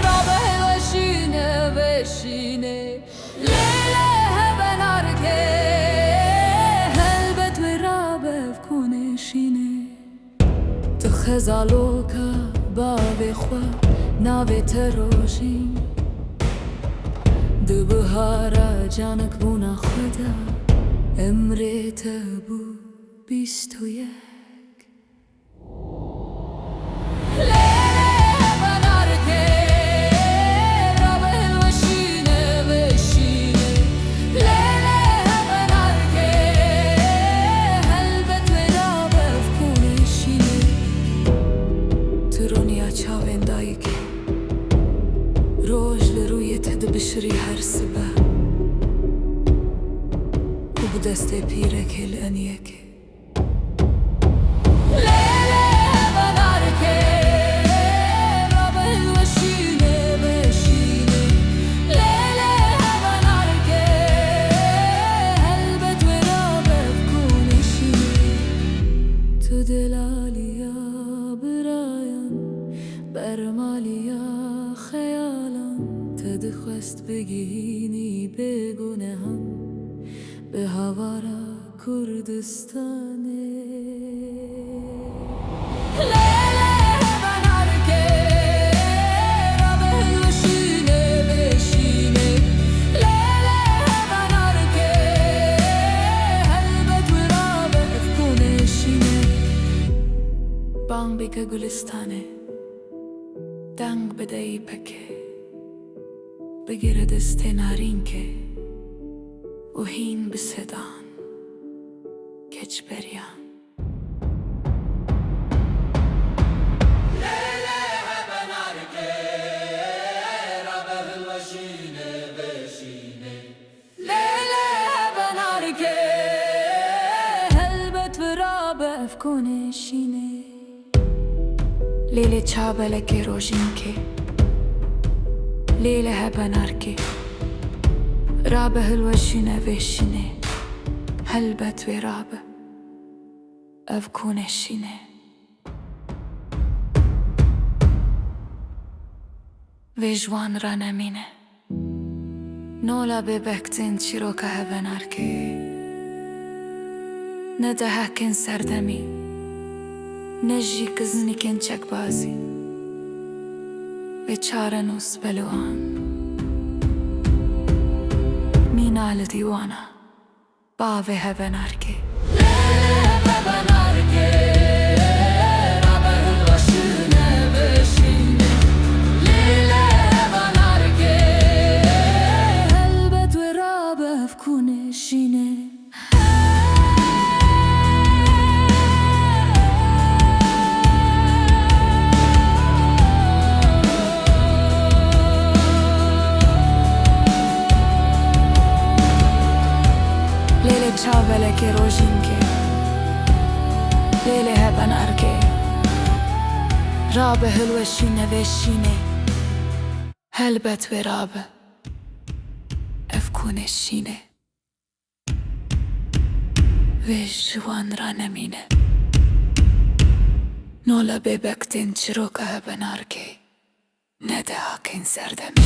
rabe hilweşîne veşîne. Lê lê hebenarkê, helbet wê rabe ev konê şîne. Tu xezaloka bavê xwe navê te rojîn. Di bihara canikbûna xwe de emrê te bû bîst û yek. Lê lê hebenarkê, rabe hilweşîne veşîne. Lê lê hebenarkê, helbet wê rabe ev konê şîne. Tu roniya çavên dayikê, roj li rûyê te dibişirî her sibe. Ku bi destê pîrekê li eniyekê. Lê lê hebenarkê, rabe hilweşîne veşîne. Lê lê hebenarkê, helbet wê rabe ev konê şîne. Tu delaliya birayan, bermaliya xeyalan, te dixwest bigihînî bê gunehan bi hawara Kurdistanê. Lê lê hebenarkê, rabe hilweşîne veşîne. Lê lê hebenarkê, helbet wê rabe ev konê şîne. Bang bike gulistanê, deng bide îpekê. Bigire destê narînkê û hîn bi sedan keç beriyan. Lê lê hebenarkê, rabe hilweşîne veşîne. Lê lê hebenarkê, helbet wê rabe ev konê şîne. Lê lê çavbelekê rojînkê, lê lê hebenarkê, rabe hilweşîne veşîne, helbet wê rabe ev konê şîne. Vê ji wan re nemîne. Nola bêbextên çîroka hevenarkê, ne dehekên serdemî, ne jî kiznikên çekbazî. Vê çarenûs beloan mîna li dîwana bavê hevenarkê. Lê lê hevenarkê, rabe hilweşîne veşîne. Lê lê hevenarkê, helbet wê rabe ev konê şîne. Lê lê çavbelekê rojînkê, lê lê hebenarkê, rabe hilweşîne veşîne, helbet wê rabe hûn ê şînê. Wê ji wan re nemîne. Nola bêbek tên çiroka hebe narkê. Ne de hakên serdemê.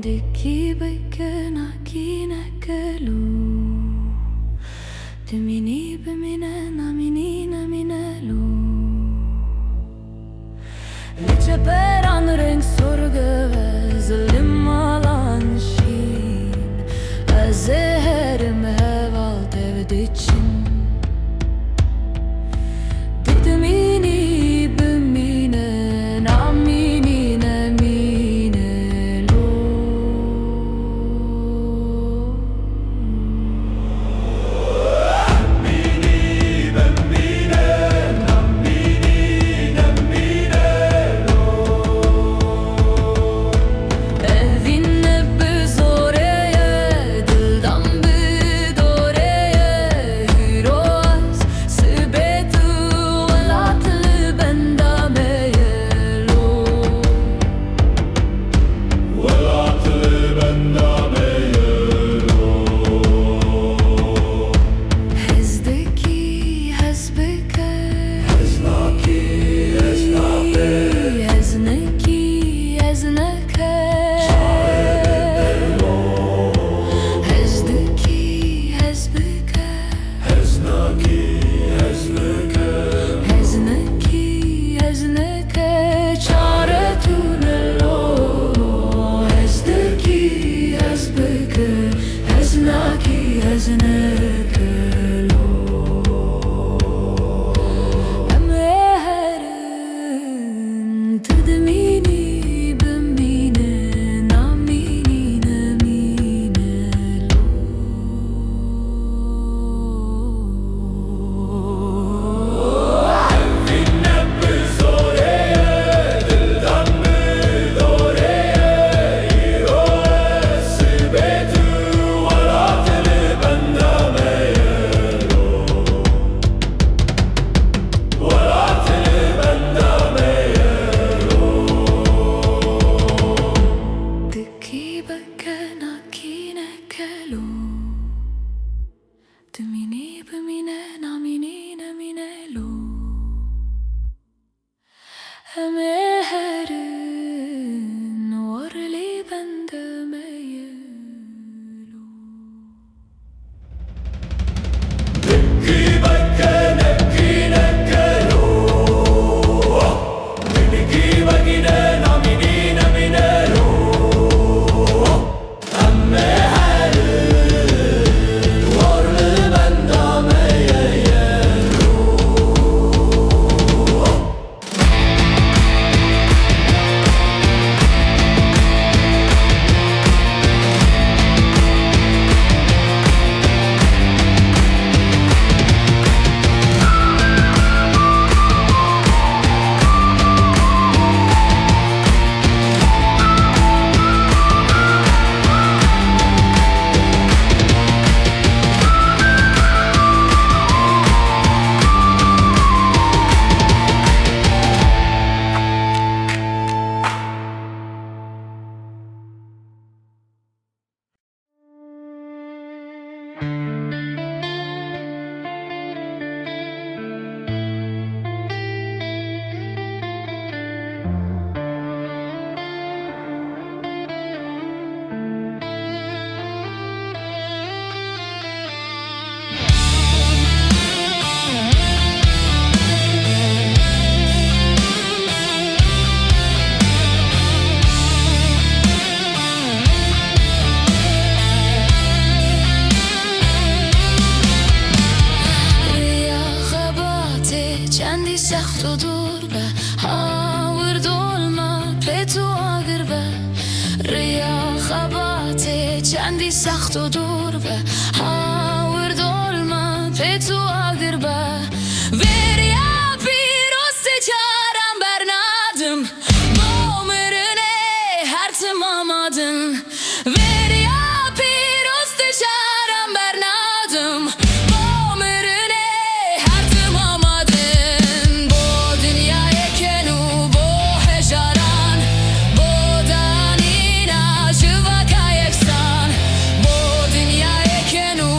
Dikî bike nakîne kelo. Dimînî bimîne, namînî nemîne lo. Li çeperan reng sorge ve zilim malan şîn. Ez ê herim heval tev diçin. Didimînî bimîne, namînî nemîne lo. Evîn ne bi zorê ye, dildan Sext û dûr be, ha wir dol me pê tu agir be. Riya xebatê çendî sext û dûr be, ha wir dol me pê tu agir be. Vêriya pîroz ti çaran bernadim, bo mirinê her tim amadim. Vêriya pîroz ti çaran bernadim, bo mirinê her tim amadim. Bo dinyayê kenû, bo hejaran, bo danîna civaka yeksan, bo dinyayê kenû,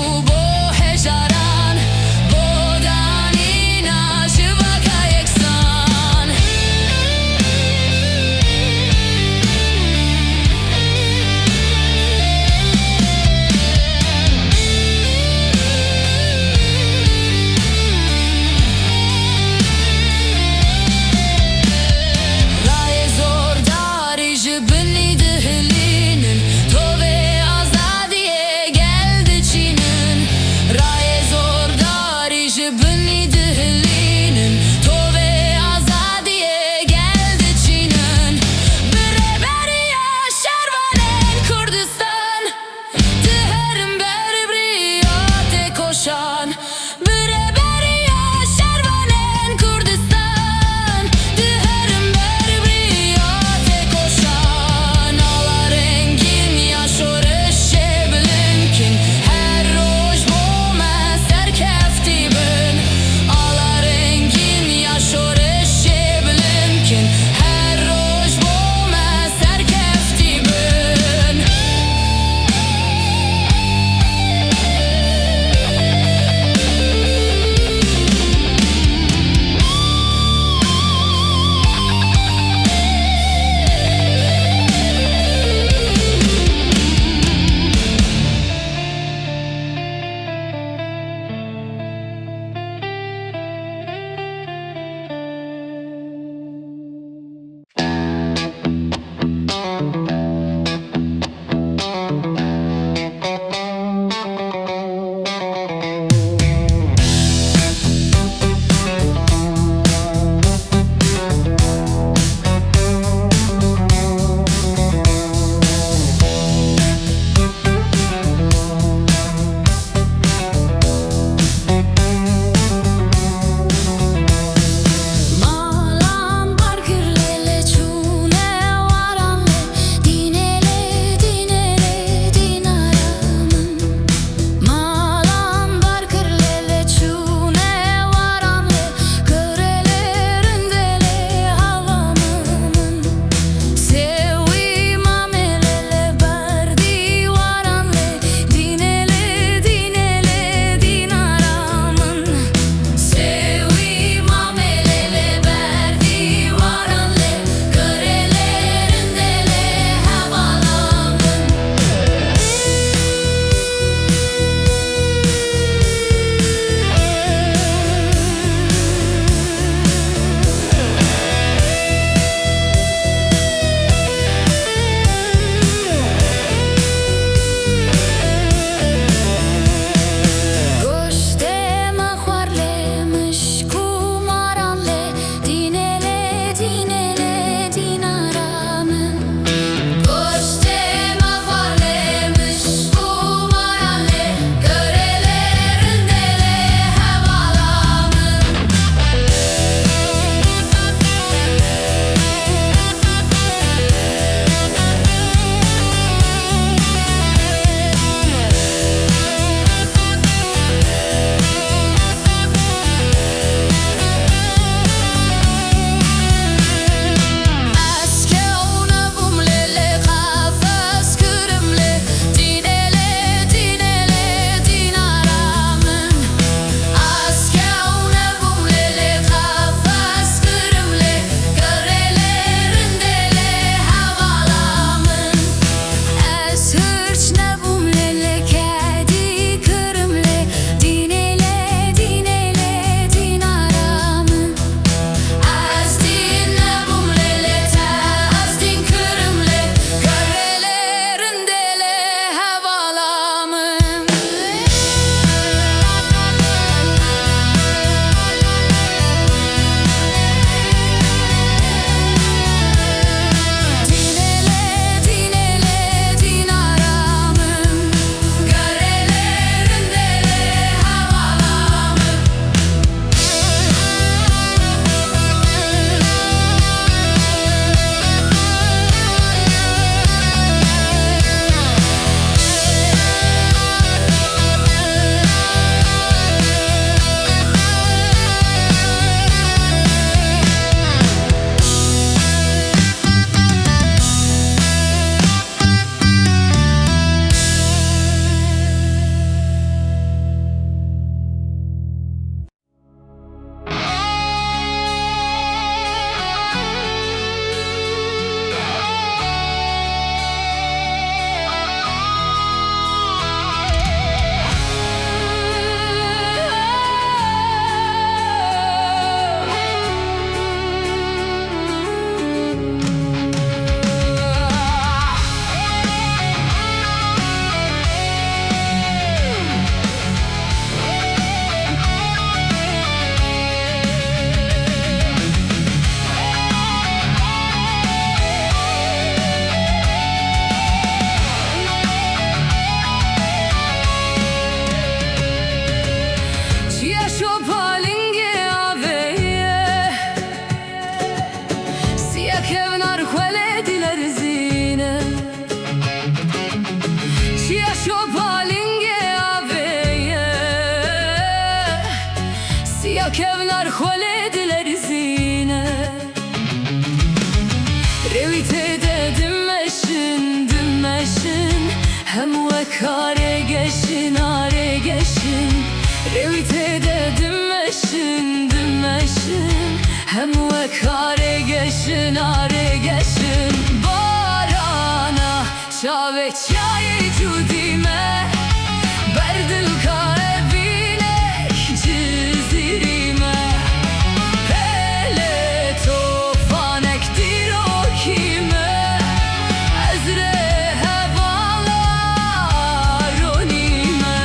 Ya şopa lingê avê ye, siya kevnar xwelê dilerizîne. Rêwî tê de dimeşin, dimeşin, hem wek arê geşin, arê geşin. Rêwî tê de dimeşin, dimeşin, hem wek arê geşin, arê geşin. Barana çavê çiyayê cûdî me, berdilka evînek Cizîrî me. Pêlê tofanek dîrokî me, ez rê hevala ronî me.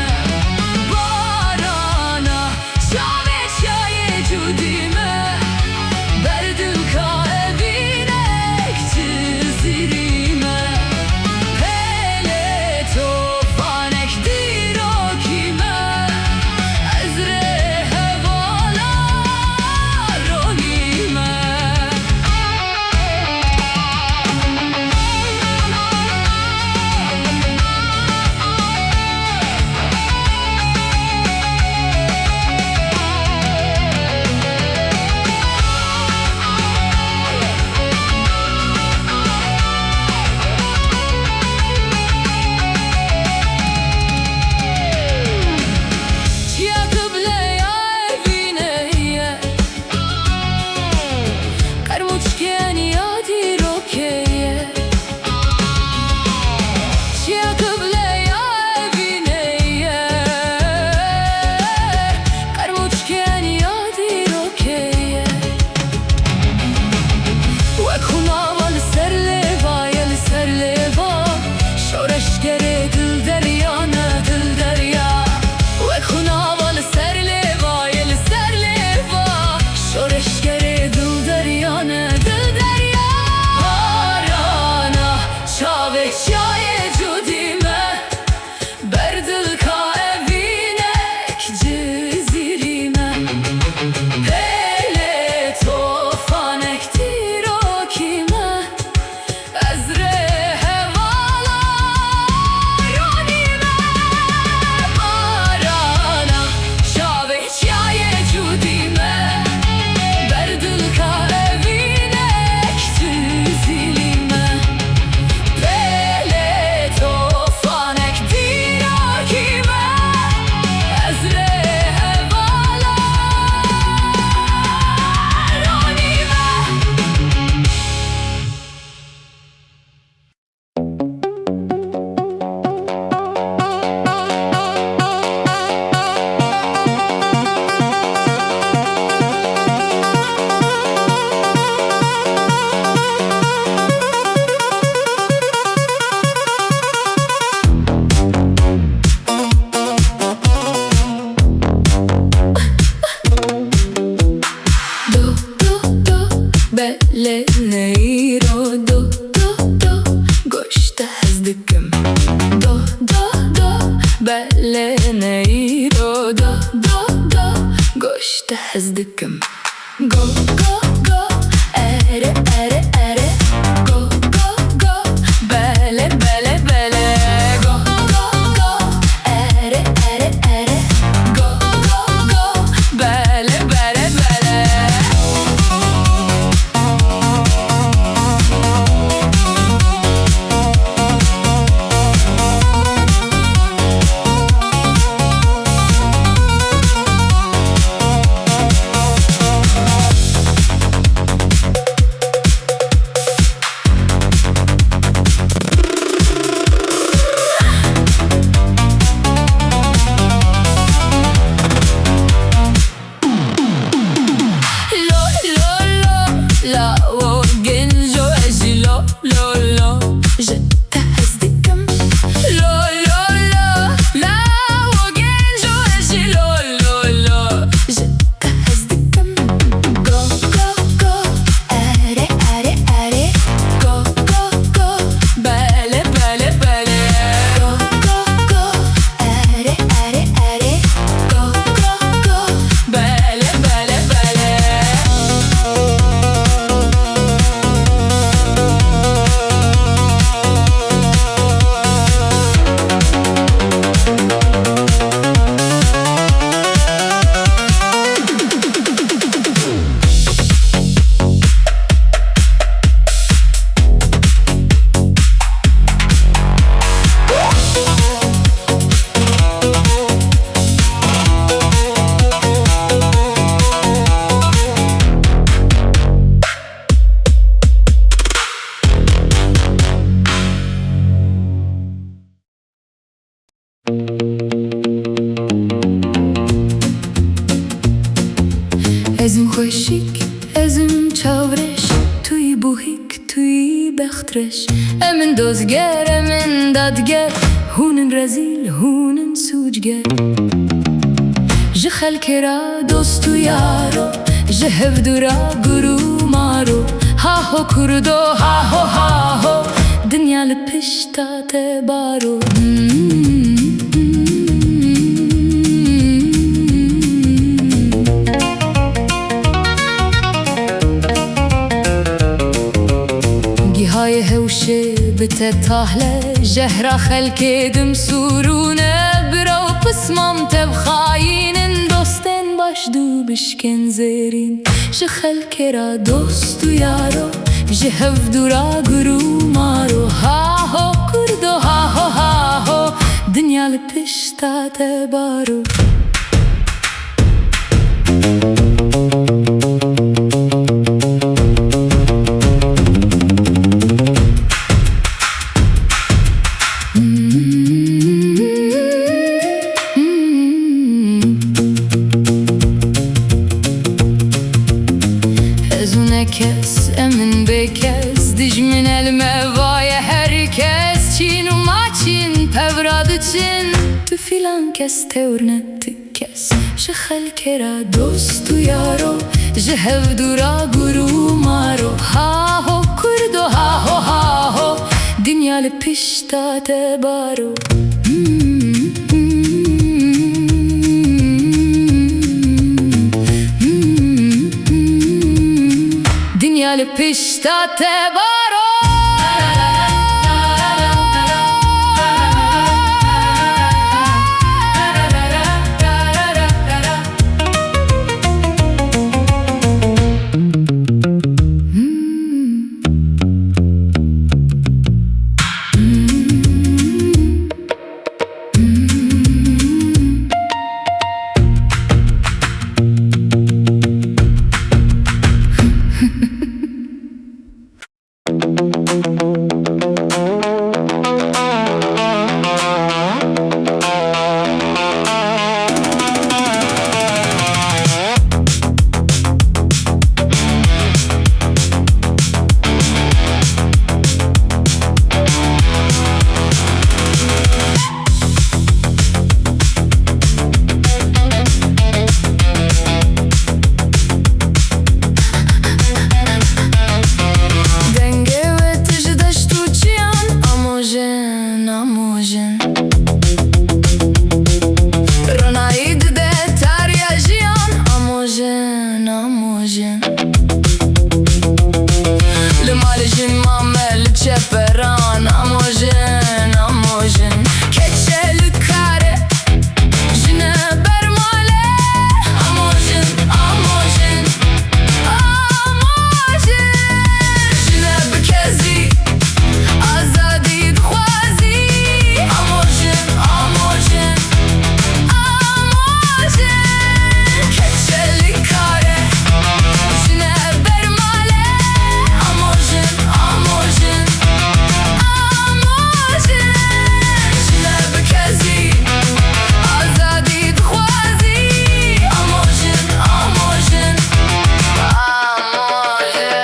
Barana çavê çiyayê cûdî me, berdilka evînek Cizîrî me. Pêlê tofanek dîrokî me, ez rê hevala ronî me. Çiya qibleya evîne ye, qermûçkên ya dîrokê ye. Çiya qibleya evîne ye, qermûçkên ya dîrokê ye. Wek xunava li ser lêva ye, li ser lêva, şoreşgerê dil derya ne, dil derya. Wek xunava li ser lêva ye, li ser lêva, şoreşgerê dil derya ne, dil derya. Barana çavê çiyayê cûdî me, berdilka evînek Cizîrî me. Pêlê tofanek dîrokî me, ez rê hevala ronî me. Barana çavê çiyayê cûdî me, berdilka evînek Cizîrî me. Pêlê tofanek dîrokî me, ez rê hevala ronî me. Do, do, do, belê neyro. Do, do, do, goş te hez dikim. Do, do, do, belê neyro. Do, do, do, goş te hez dikim. Go, go, go, ere, ere, ere. Go, go, go, belê, belê, belê. Go, go, go, ere, ere, ere. Go, go, go, belê, belê, belê. Ez im xweşik, ez im çavreş, tu yî buhik, tu yî bextreş. Em in dozger, em in dadger, hûn in rezîl, hûn in sûcger. Ji xelkê ra dost û yaro, ji hevdû ra gur û maro. Ha ho kurdo, ha ho, ha ho, dinya li pişta te baro. Gihayê hewşê bi te tahle, jehra xelkê dim sûrûne. Bira û pismam tev xayîn in, dostên baş dû bişkên zêrîn. Ji xelkê ra dost û yaro, ji hevdû ra gur û maro. Ha ho kurdo, ha ho, ha ho, dinya li pişta te baro. Ez û ne kes, em in bê kes, dijmin el me vaye her kes. Çîn û maçîn pevra diçin, tu filan kes tewr ne tu kes. Ji xelkê ra dost û yaro, ji hevdû ra gur û maro. Ha ho kurdo, ha ho, ha ho, dinya li pişta te baro. Dinya li pişta te baro. Dengê we tu ji deşt û çiyan, amojin, amojin. Ronayî dide tariya jiyan, amojin, amojin. Li mal jin mame li çeperan, amojin, amojin. Keçe li kare, jine ber male, amojin, amojin, amojin. Jine bi kezî, azadî dixwazî, amojin, amojin, amojin. Keçe li kare, jine ber male, amojin, amojin, amojin. Jine bi kezî, azadî dixwazî, amojin, amojin, amojin.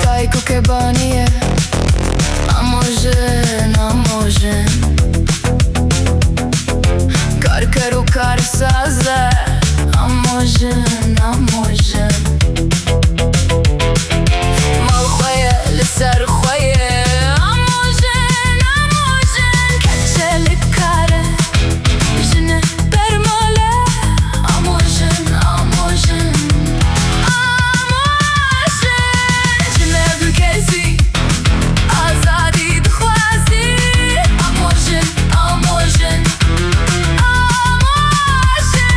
Dayik û kebanî ye, amojin, amojin. Karker û karsaz e, amojin, amojin. Mal xwe ye, li ser xwe ye, amojin, amojin. Keçe li kar e, jine ber male, amojin, amojin, amojin. Jine bi kezî, azadî dixwazî, amojin, amojin, amojin.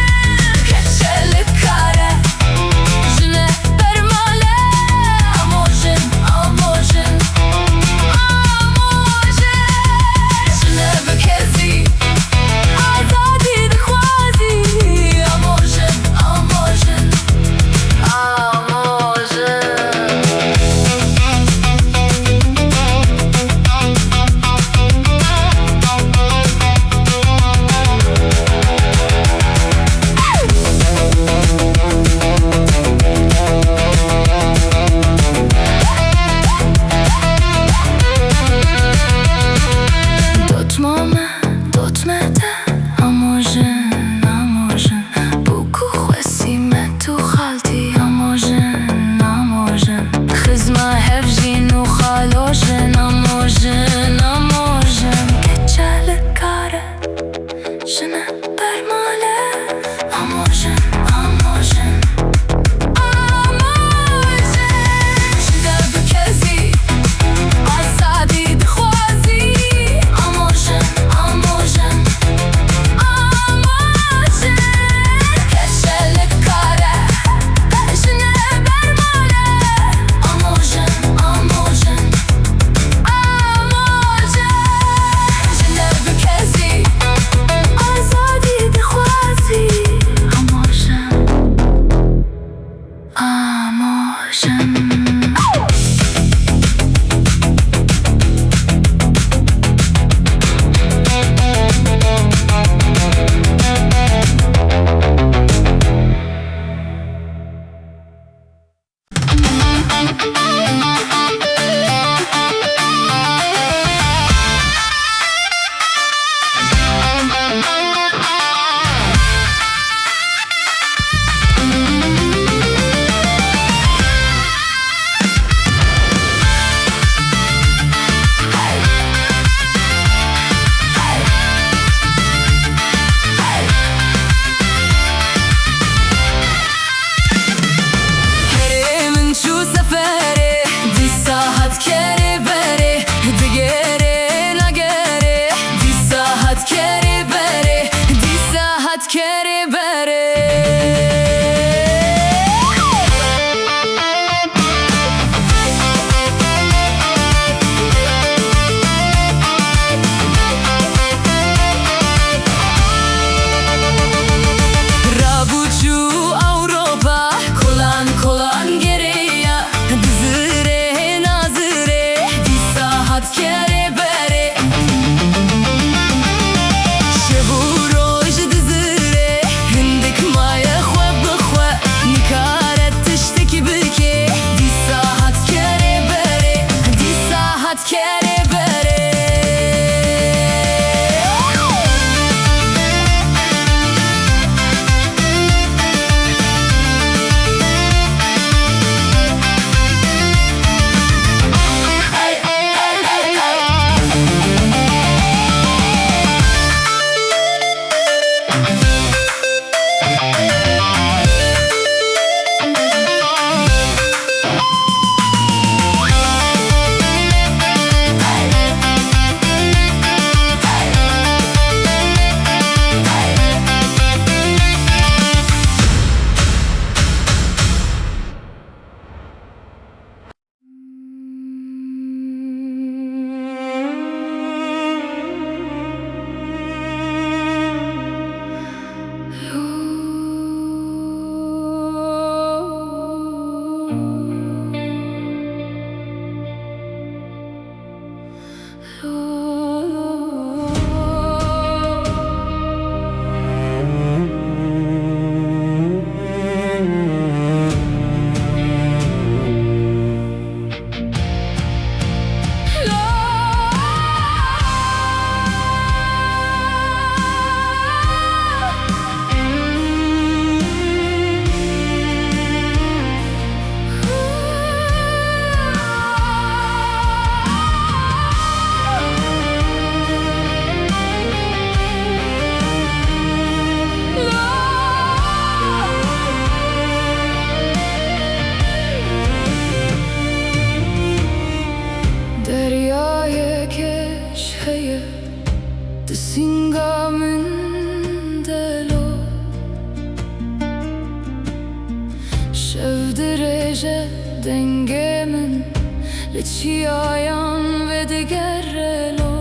Kerê berê. Deryayek heye di sînga min de lo. Şev dirêje dengê min li çiyayan vedigere lo.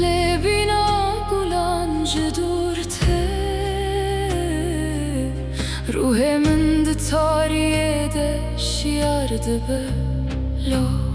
Lê bîna gulan ji dûr tê, ruhê min di tariyê de şiyar dibe lo.